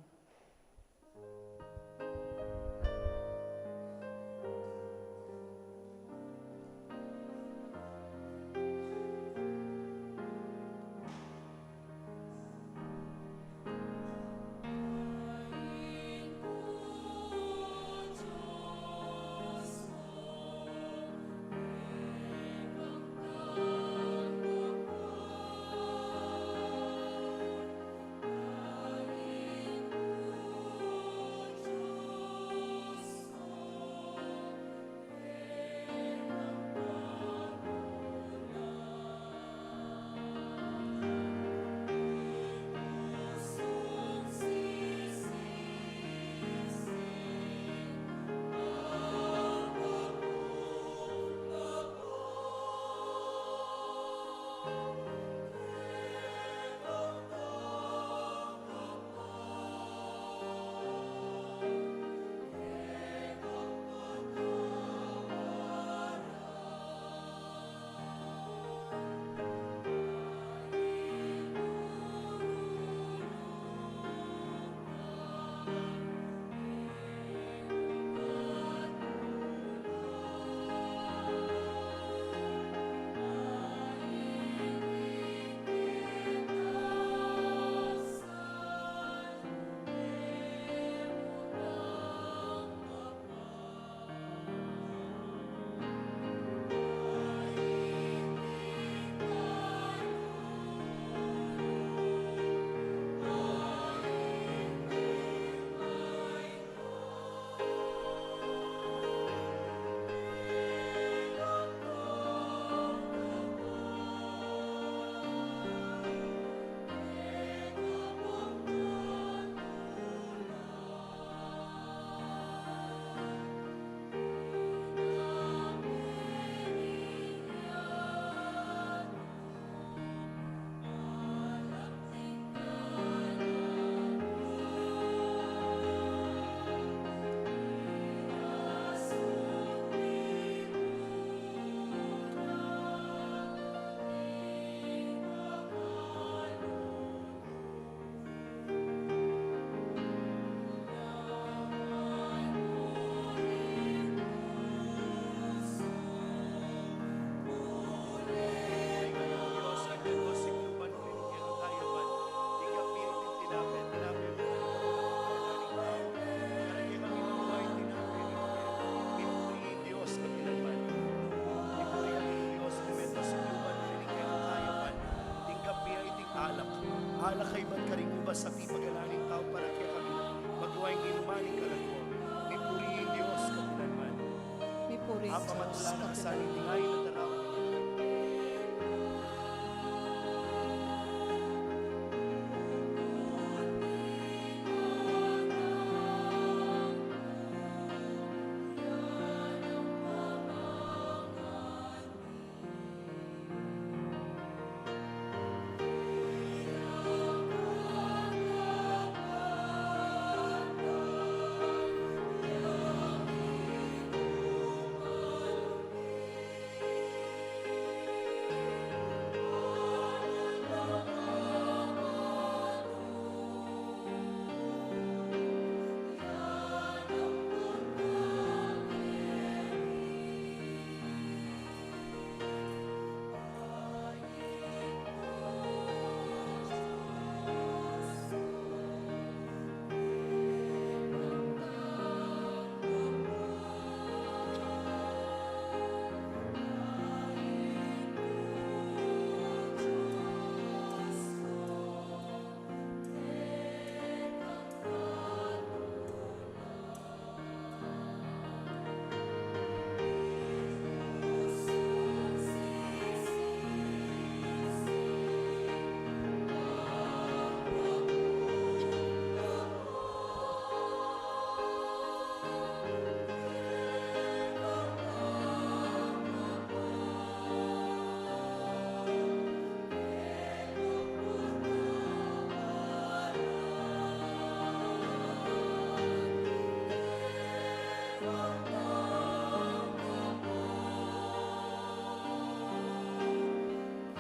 Lakay bat karing ubas a pipagalan ning tau para kekami, magwa ing inuman ning kalagwa. Mipuri ing Dios kapilanman. Mipuri ing Dios kapilanman. Apa matulang na sa aning dingain at arawan.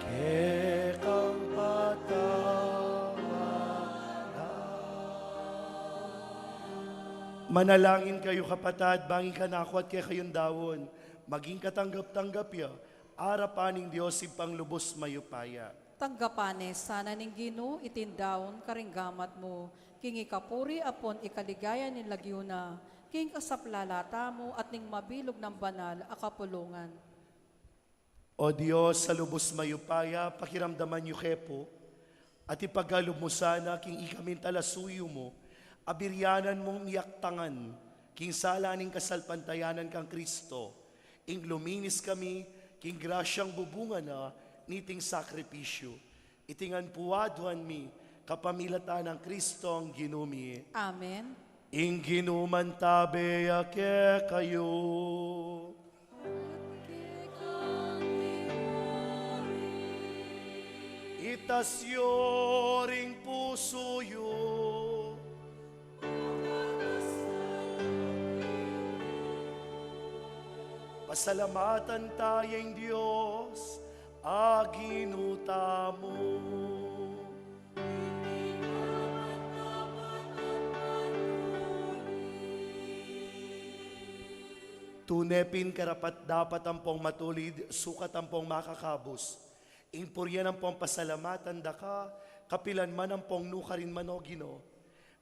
Kekang patawaran. Manalangin kayu, kapatad, bang ing kanaku at kekayung daun maging katanggap-tanggap ya arapan ning Dios Ibpang lubus mayupaya. Tanggapan ne sana ning Ginu iting daun karing gamat mu, king ikapuri ampon ikaligaya ning lagyu na, king kasaplalan tamu at ning mabilug nang banal a kapulungan. O Dios a lubus mayupaya, pakiramdaman yu ke pu at ipagalub mu sana king ikaming talasuyu mu, a biryanan mung miyaktangan king sala ning kasalpantayanan kang Kristo, ing luminis kami king grasyang bubunga na niting sakripisyu. Iti ngan pu aduan mi kapamilatan nang Kristong Ginu mi. Amen. Ing Ginu mantabe ya kekayu. Itas yu ring pusu yu. Pasalamatan taya ing Dios a Ginu tamu. Tune pin karapat-dapat ampong matulid, sukat ampong makakabus, ing purian ampong pasalamatan da ka, kapilan man ampong nukarin man, o Ginu.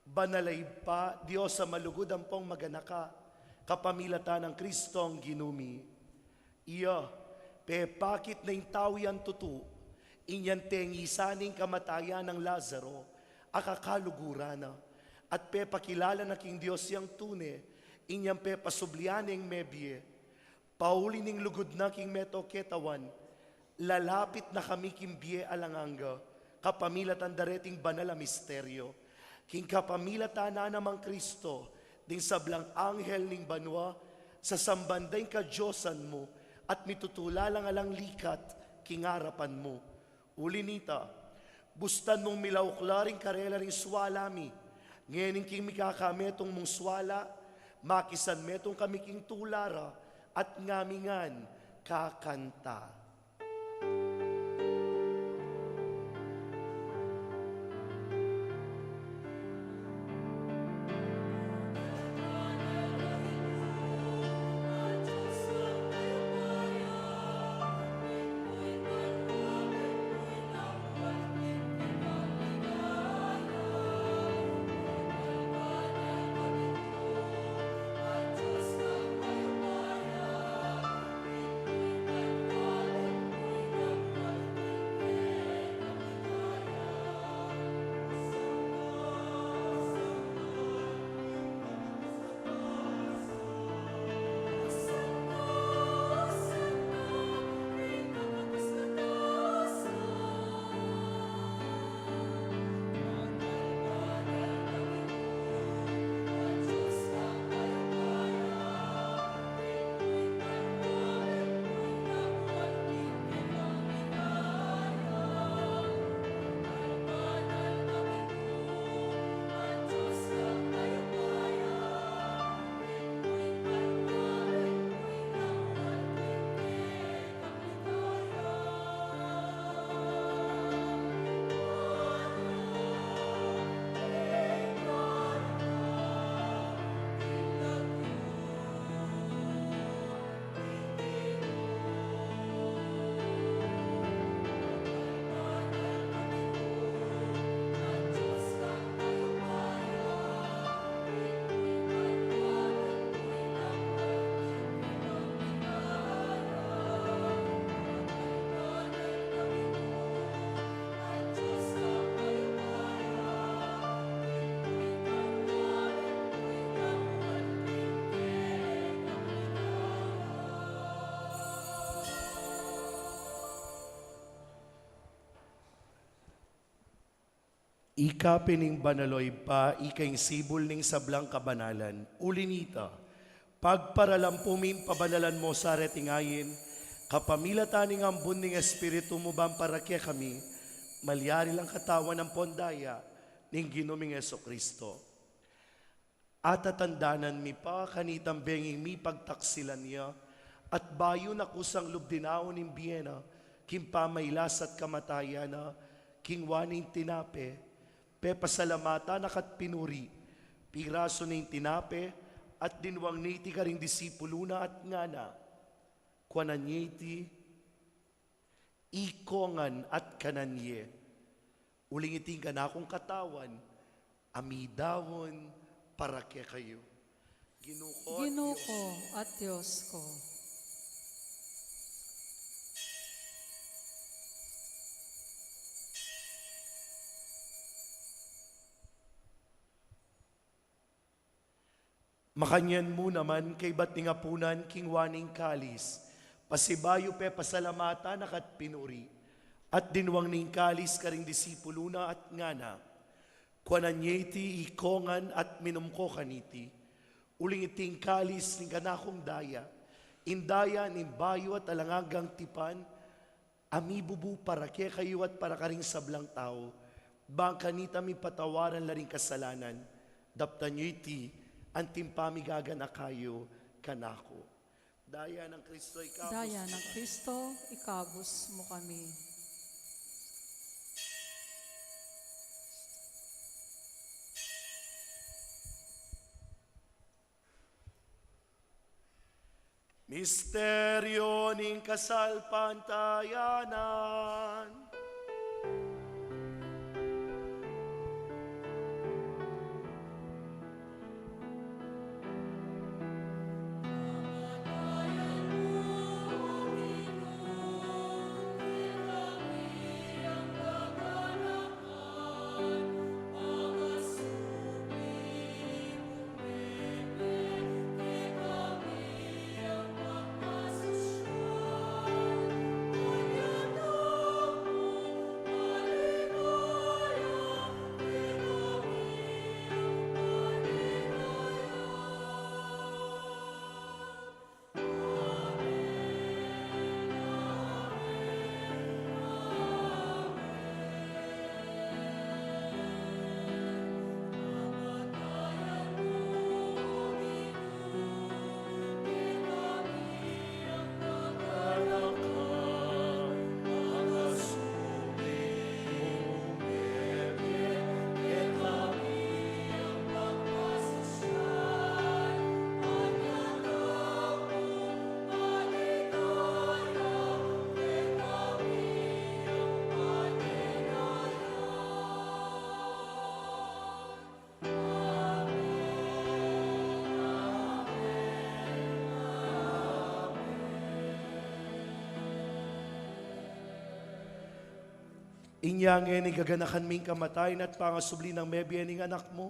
Banal a Ibpa, Dios a malugud ampong maganaka, kapamilatan nang Kristong Ginu mi. Iya pepakit na ing tau yang tutu, inyang tengisan ing kamatayan nang Lazaro a kakaluguran na, at pepakilala na king Dios yang tune, inyang pepasublian neng mebie. Pauli ning lugud na king meto ketawan, lalapit na kami king bie alang angga, kapamilatan da reting banal a misteryo. King kapamilatan na namang Kristo, ding sablang anghel ning banua, sasamban da ing kadiosan mu, at mitutula lang alang likat king arapan mu. Uli nita, bustan mung milaukla ring karela ring suala mi, ngening king mikakametung mung suala, makisan metung kami king tula ra, at ngamingan kakanta. Ika pin ing banal, o Ibpa, ika ing sibul ning sablang kabanalan. Uli na nita, pagparalan pu ming pabanalan mu sa reting ayin, kapamilatan ning ambun ning Espiritu mu, ban para kekami malyari lang katawan ampon daya ning Ginu ming Jesucristo. Atatandanan mi pa kanitang bengi ing mipagtaksilan ya, at bayu na kusang lub dinaun ing bie na, king pamailas at kamatayan na, kingwa ne ing tinape, pepasalamatan na ka't pinuri, pirasu ne ing tinape, at dinwang ne iti karing disipulu na at ngana, kuanan ye iti, ikongan at kanan ye. Uling iti ing kanakung katawan, a midaun para kekayu. Ginu ko at Ginu Dios ko ko. Makanyan mu naman, kaybat ning apunan, kingwa ne ing kalis, pasibayu pepasalamatan na ka't pinuri, at dinwang ne ing kalis karing disipulu na at ngana, kuanan ye iti, ikongan at minum ko kaniti, uling iti ing kalis ning kanakung daya, ing daya ning bayu at alang anggang tipan, a mibubu para kekayu at para karing sablang tau, ban kanita mipatawaran la ring kasalanan. Daptan yu iti, anting pamigaganaka yu kanaku. Daya nang Kristo, ikabus Daya mu nang kami. Kristo, ikabus mu kami. Misteryo ning kasalpantayanan. Inya ngeni gaganakan mi ing kamatayan at pangasubli nang mebie ning Anak mu.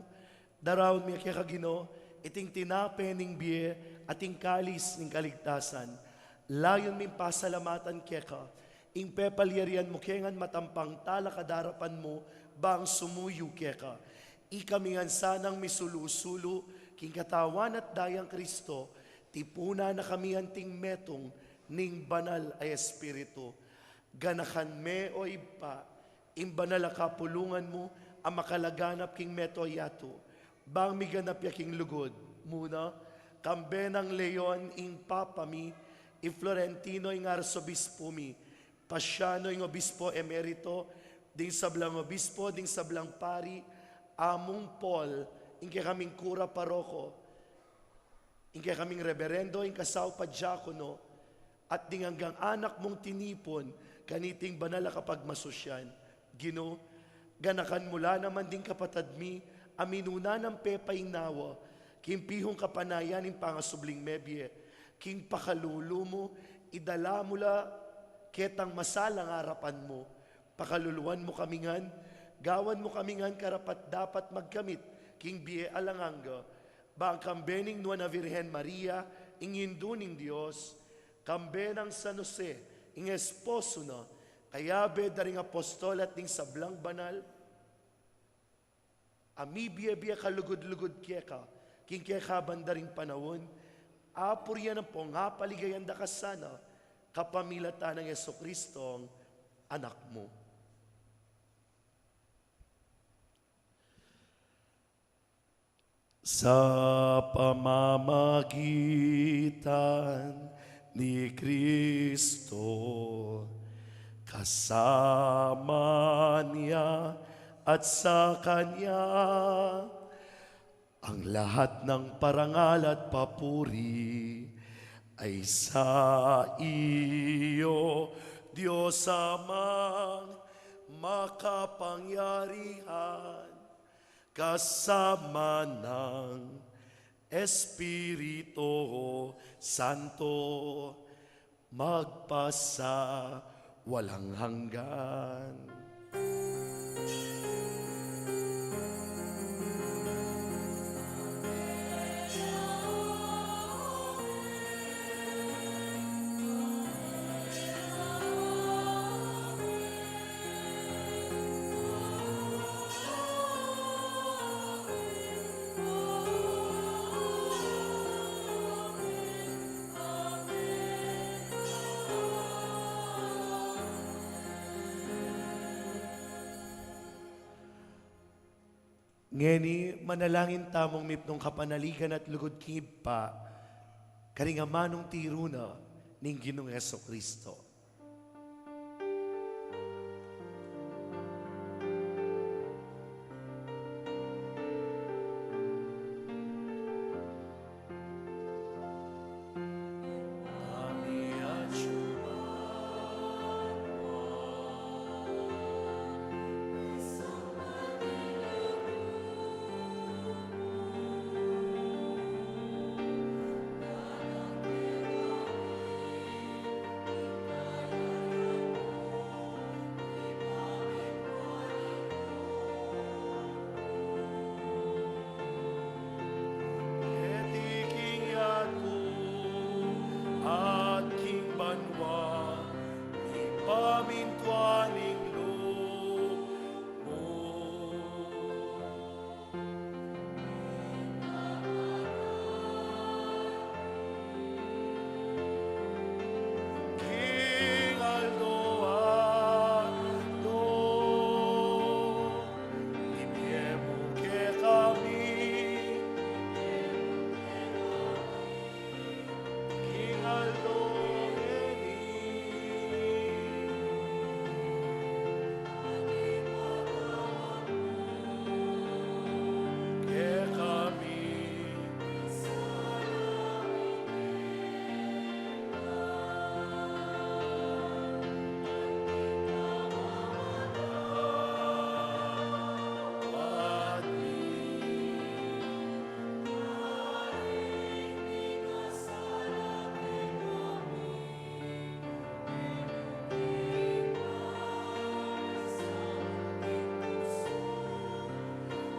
Daraun mi keka, Ginu, iting tinape ning bie at ing kalis ning kaligtasan. Layun ming pasalamatan keka ing pepalyarian mu ke ngan matampang talakad king arapan mu bang sumuyu keka. Ikami ngan sanang misulu-sulu king katawan at dayang Kristo, tipunan na kami anting metung ning Banal a Espiritu. Ganakan me, o Ibpa, ing banal a kapulungan mu a makalaganap king meto a yatu, bang miganap ya king lugud mu na, kambe nang Leon ing Papa mi, i Florentino ing Arsobispu mi, Pasiano ing Obispo Emerito, ding sablang obispo, ding sablang pari, Among Paul, ing kekaming kura paroko, ing kekaming reberendo, ing kasaup a diakono, at ding anggang anak mung tinipun kaniting banal a kapagmasusyan. Ginu, ganakan mu la naman ding kapatad mi a minuna nang pepainawa king pihung kapanayan ning pangasubling mebie, king pakalulu mu, idala mu la ketang masalang arapan mu. Pakaluluan mu kami ngan, gawan mu kami ngan karapat-dapat magkamit king bie alang angga, bang kambe ning Nuan a Virgen Maria, ing Indu ning Dios, kambe nang San Jose, ing esposo na, kayabe da ring apostol at ding sablang banal, a mibie-bie kalugud-lugud keka, king kekaban da ring panaun, apurian ampong apaligayan da ka sana, kapamilatan nang Jesucristong Anak mu. Sa pamamagitan ni Kristo, kasama niya at sa Kanya, ang lahat ng parangal at papuri ay sa iyo, Diyos Amang makapangyarihan, kasama ng Espiritu Santo, magpasa walang hanggan. Ngeni, manalangin tamung mipnung kapanaligan at lugud king Ibpa, karing amanung tiru na ning Ginung Jesucristo. Keti king yatu at king banua, mipamintuan ing lub mu. King aldo-aldo, ibie mu kekami king aldo ngeni. Kekami.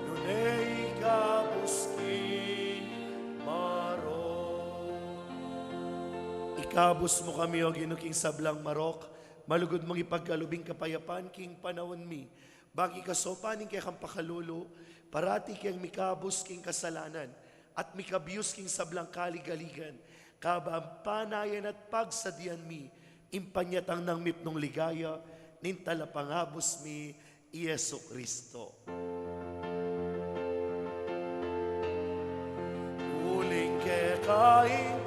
Nune ikabus king marok. Ikabus mu kami, O Ginu, king sablang marok, malugud mung ipagkalub ing kapayapan king panaun mi. Bang king kasaupan ning kekang pakalulu, parati keng mikabus king kasalanan, at mikabius king sablang kaligaligan, kabang panayan at pagsadyan mi, ing panyatang nang mipnung ligaya, ning talapangabus mi, i Jesucristo. Uling keka ing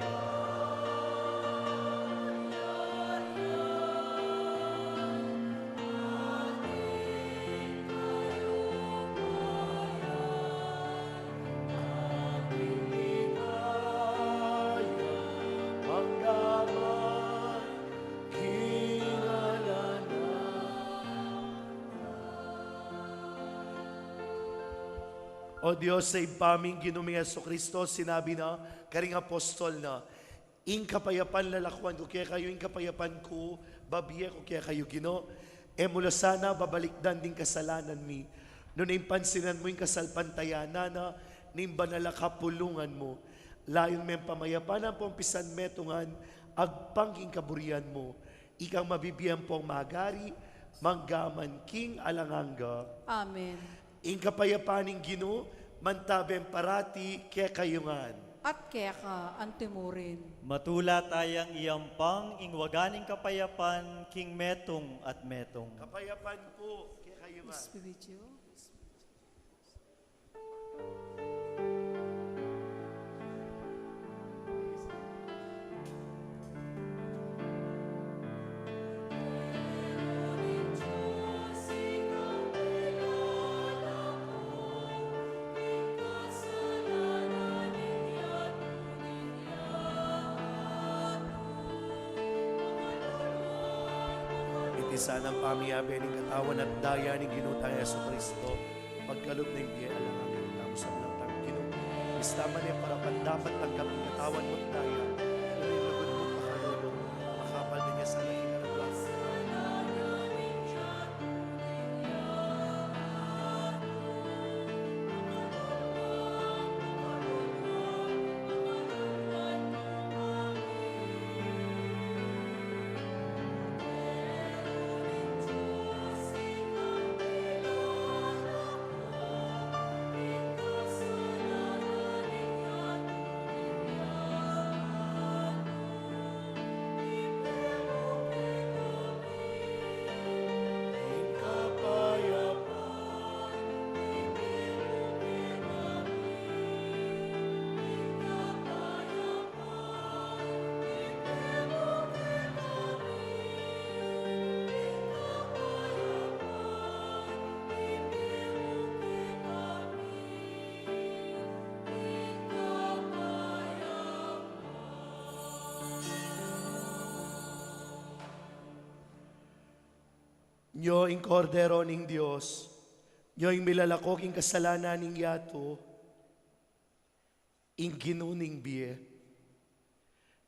O Dios a Ibpa ming Ginu ming Jesucristo, sinabi na karing apostol na, "Ing kapayapan lalakuan ku kekayu, ing kapayapan ku babie ku kekayu, Ginu." E mu la sana babalikdan ding kasalanan mi, nune ing pansinan mu ing kasalpantayanan na ning banal a kapulungan mu. Layun meng pamayapan ampong pisanmetungan agpang king kaburian mu. Ikang mabibie ampong magari, manggaman king alang angga. Amen. Ing kapayapan ning Ginu, mantabe parati kekayu ngan. At keka antimurin. Matula tayang iyampang ing waga ning kapayapan king metung at metung. Kapayapan pu kekayu ngan. Espiritu. Iti sanang pamiyabe ning katawan at daya ning Ginu tang Jesucristo, pagkalub ning bie alang angga. Tamu sa bilang tang Ginu, ista man e parapat-dapat tanggap ing katawan mu at daya, nune lugud mu pakalulu, makapal kanya sana ing karagdagan. Nyo ing Kordero ning Dios, nyo ing milalako king kasalanan ning yatu, ing Ginu ning bie.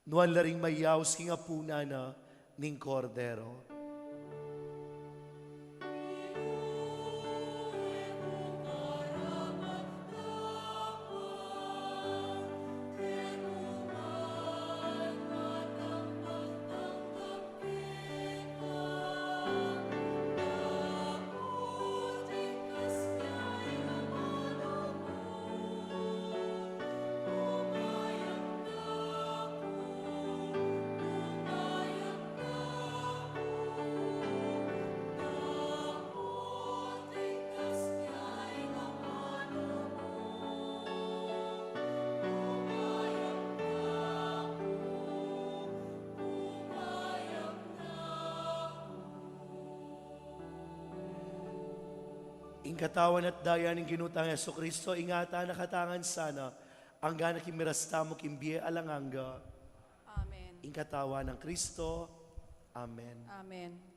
Nuan la ring mayaus king apunan na ning Kordero. Ing katawan at daya ning Ginu tang Jesucristo, ingatan na katamu ngan sana, angga na king miras tamu king bie alang angga. Amen. Ing katawan nang Kristo. Amen. Amen.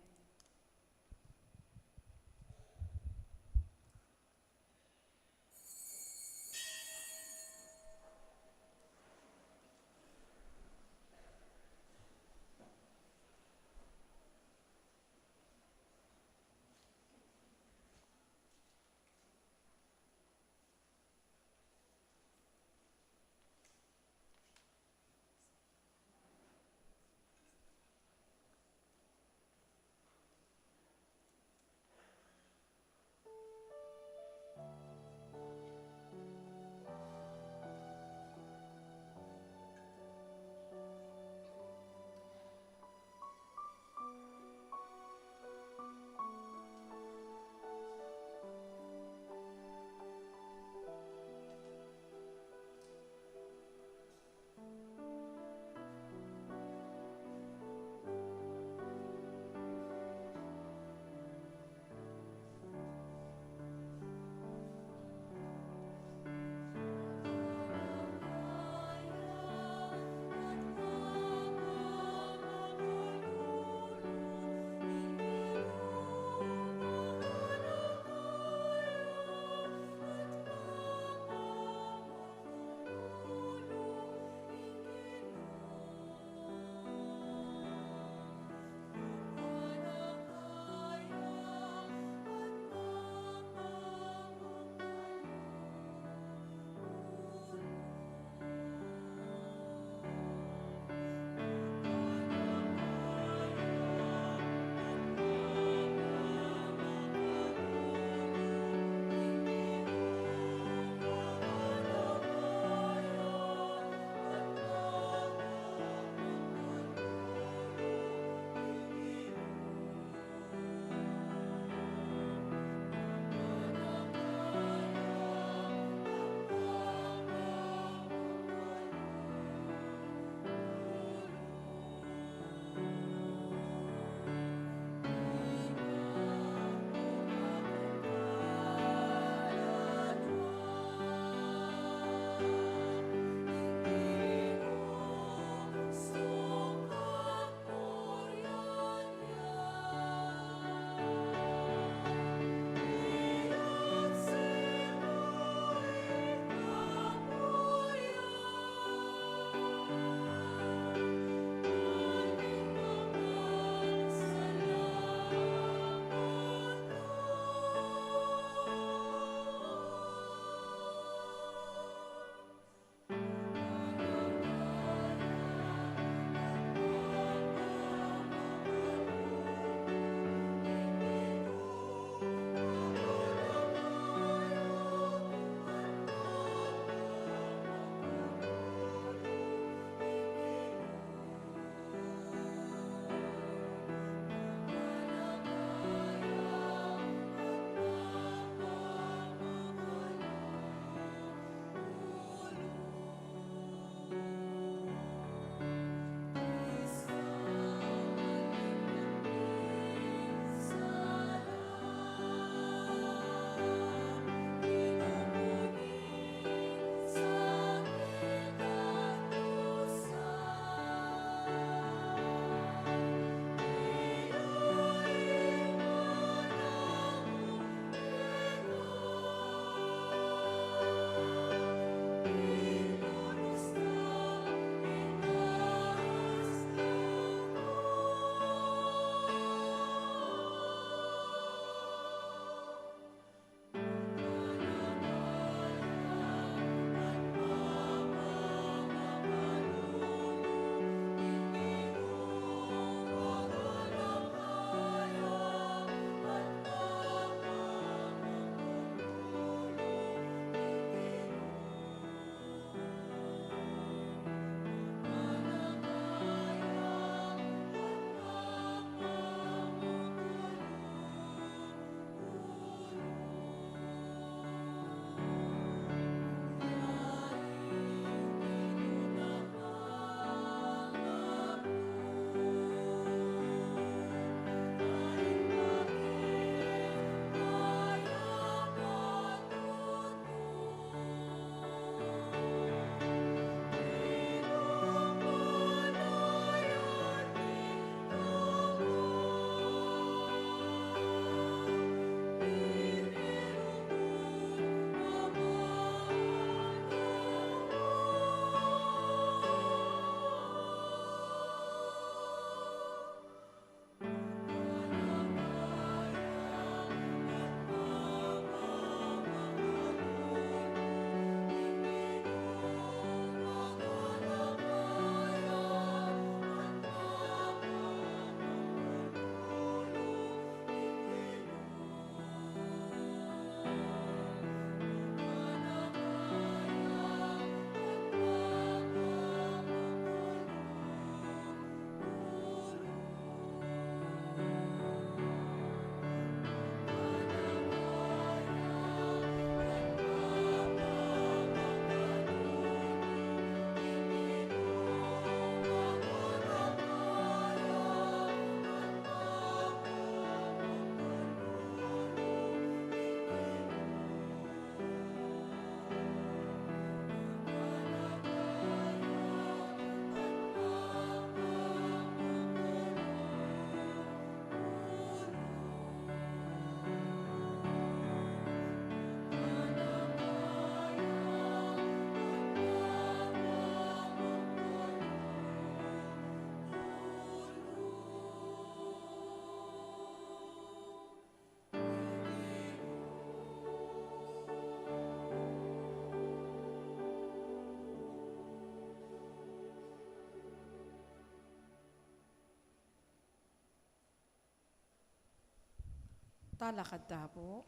Talakad ta pu.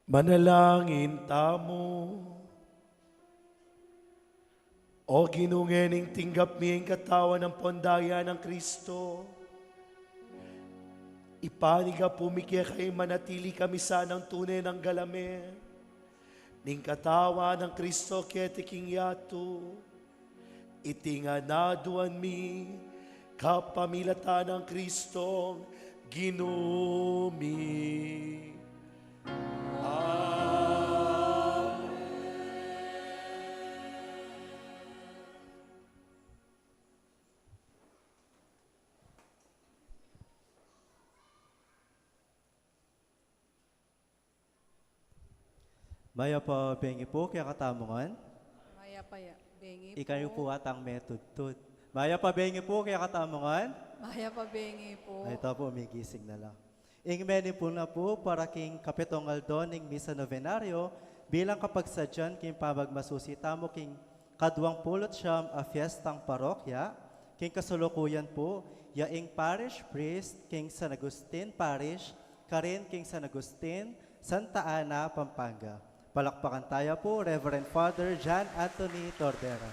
Manalangin tamu. O Ginu, ngening tinggap mi ing katawan ampong daya nang Kristo, ipanyawad mu kekami ing manatili kami sanang tune nang galame ning katawan nang Kristo keti king yatu. Iti ngan aduan mi kapamilatan nang Kristong Ginu mi. Amen. Mayap a bengi pu kekatamu ngan. Mayap a ya-, bengi pu. Ikayu pu atang metudtud. Mayap a bengi pu kekatamu ngan. Mayap a bengi pu. Ay, ita pu, migising na la. Ing menipun na pu para king kapitung aldo ning Misa Novenario, bilang kapagsadyan king pamagmasusi tamu king kaduang pulu't siyam a fiestang parokya, king kasalukuyan pu, ya ing parish priest king San Agustin Parish, karin king San Agustin, Santa Ana, Pampanga. Palakpakan taya pu, Reverend Father John Anthony Tordera.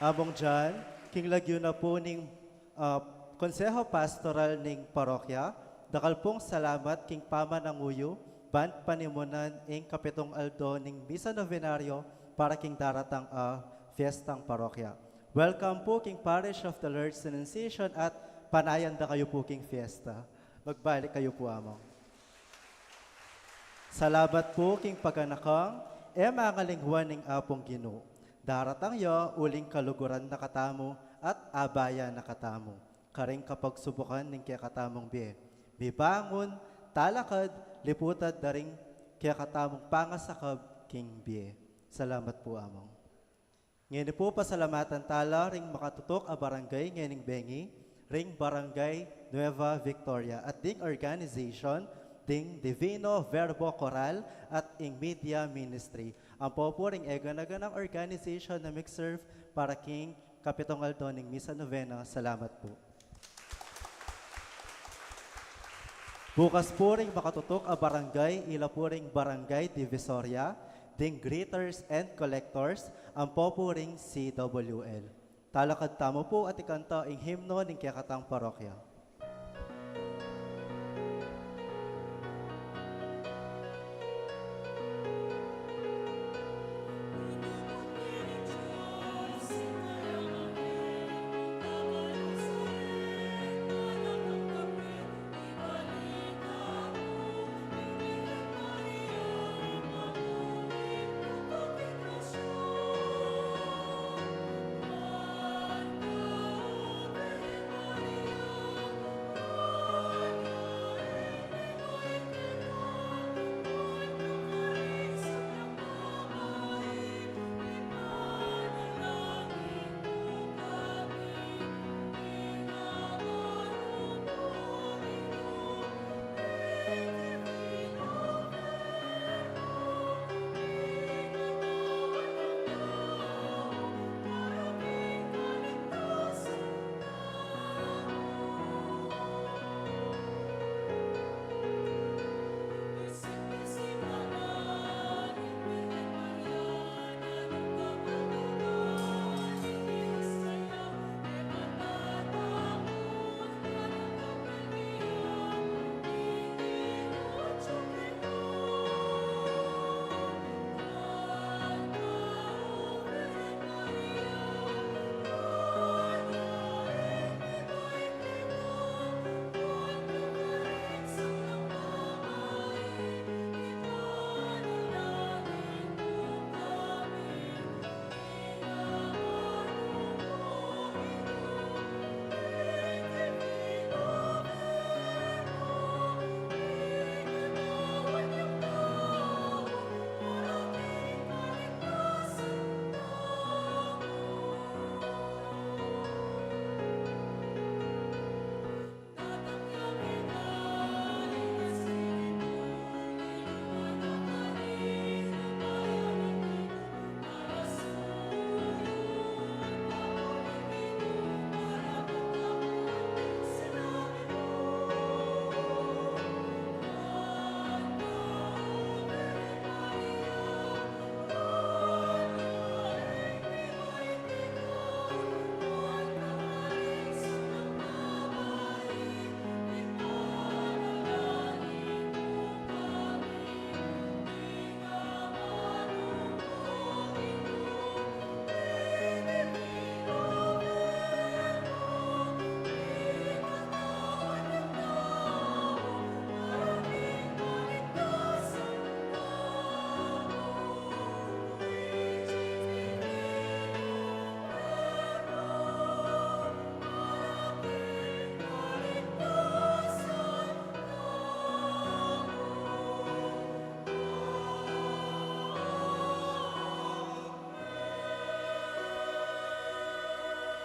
Among John, king lagyu na pu ning, ah, Konseho Pastoral ning Parokya, dakal pung salamat king pamananguyu, ban panimunan ing kapitung aldo ning Misa Novenario para king daratang a fiestang parokya. Welcome pu king Parish of the Lord's Annunciation at panayan da kayu pu king fiesta. Magbalik kayu pu, Among. Salamat pu king paganakang e mangalingwan ning Apung Ginu. Daratang ya uling kaluguran na katamu at abayan na katamu karing kapagsubukan ning kekatamung bie. Mibangun, talakad, liputad da ring kekatamung pangasakab king bie. Salamat pu, Among. Ngeni pu, pasalamatan tala ring makatutuk a barangay ngening bengi, ring Barangay Nueva Victoria, at ding organization, ding Divino Verbo Choral, at ing media ministry. Ampo pu ring egana-ganang organization a mig-serve para king kapitung aldo ning Misa Novena. Salamat pu. Bukas pu ring makatutuk a barangay, ila pu ring Barangay Divisoria, ding greeters and collectors, ampo pu ring C W L. Talakad tamu pu at ikanta ing himno ning kekatang parokya.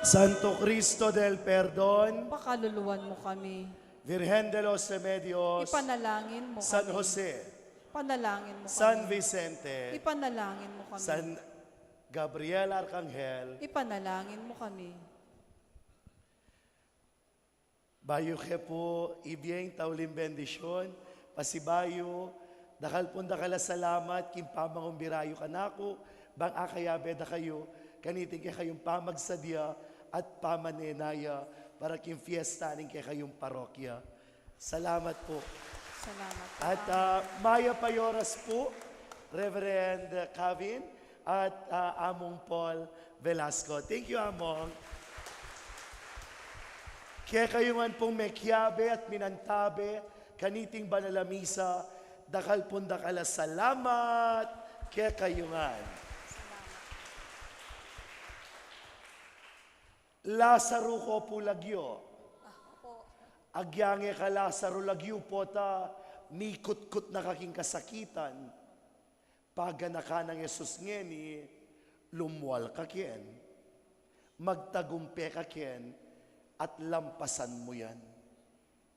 Santo Cristo del Perdon, Pakaluluan mo kami. Virgen de los Remedios, Ipanalangin mo San kami. Jose, Panalangin mo San kami. Vicente, Ipanalangin mo kami. San Gabriel Arcangel. Ipanalangin mo kami. Bayu ke pu ibie ing tauling bendisyun, pasibayu, dakal pung dakal a salamat king pamangumbira yu kanaku, bang akayabe da kayu kaniting kekayung pamagsadya at pamanenaya para king fiesta ning kekayung parokya. Salamat pu. Salamat po. At ah, mayap a oras pu, Reverend Kevin at ah, Among Paul Velasco. Thank you, Among. Kekayu ngan pung mekiabe at minantabe kaniting banal a misa, dakal pung dakal a salamat kekayu ngan. Lasaru ko pu lagyu. Agyang e ka Lasaru lagyu, pota mikutkut na ka king kasakitan. Paganakan nang Jesus ngeni, lumual ka ken, magtagumpe ka ken, at lampasan mu yan.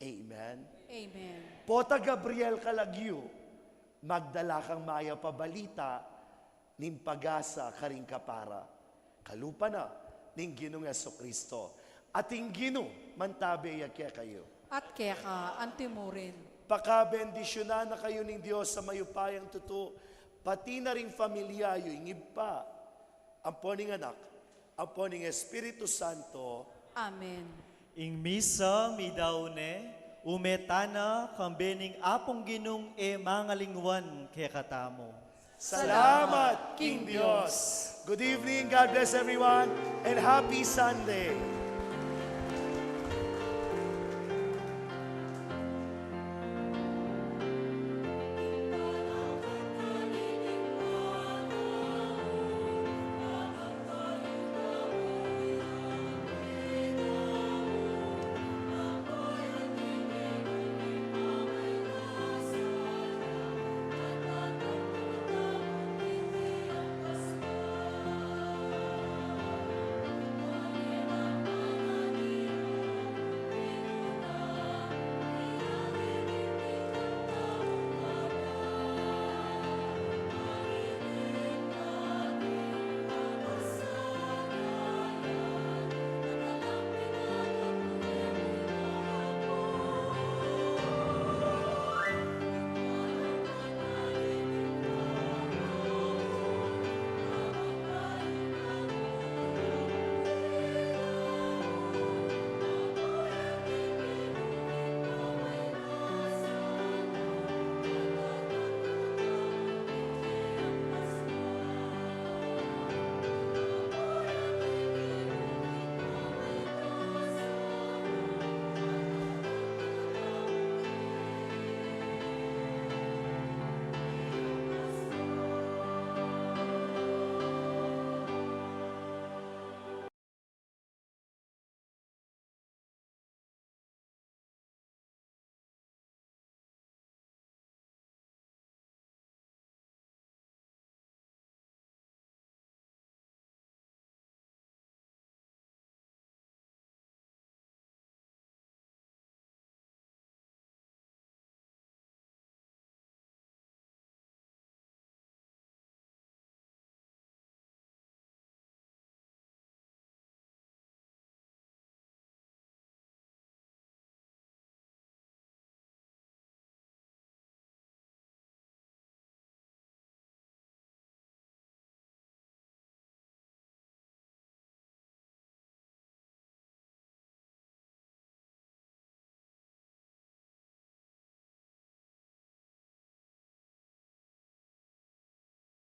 Amen. Amen. Pota Gabriel ka lagyu, magdala kang mayap a balita ning pag-asa karing kapara. Kalupa na ning Ginung Jesucristo. At ing Ginu mantabe ya kekayu. At keka antimurin. Pakabendisyunan na kayu ning Dios a mayupayang tutu, pati na ring familia yu, ing Ibpa, ampo ning Anak, ampo ning Espiritu Santo. Amen. Ing misa midaun ne, ume tana, kambe ning Apung Ginung e mangalingwan kekatamu. Salamat king Dios. Good evening, God bless everyone, and happy Sunday.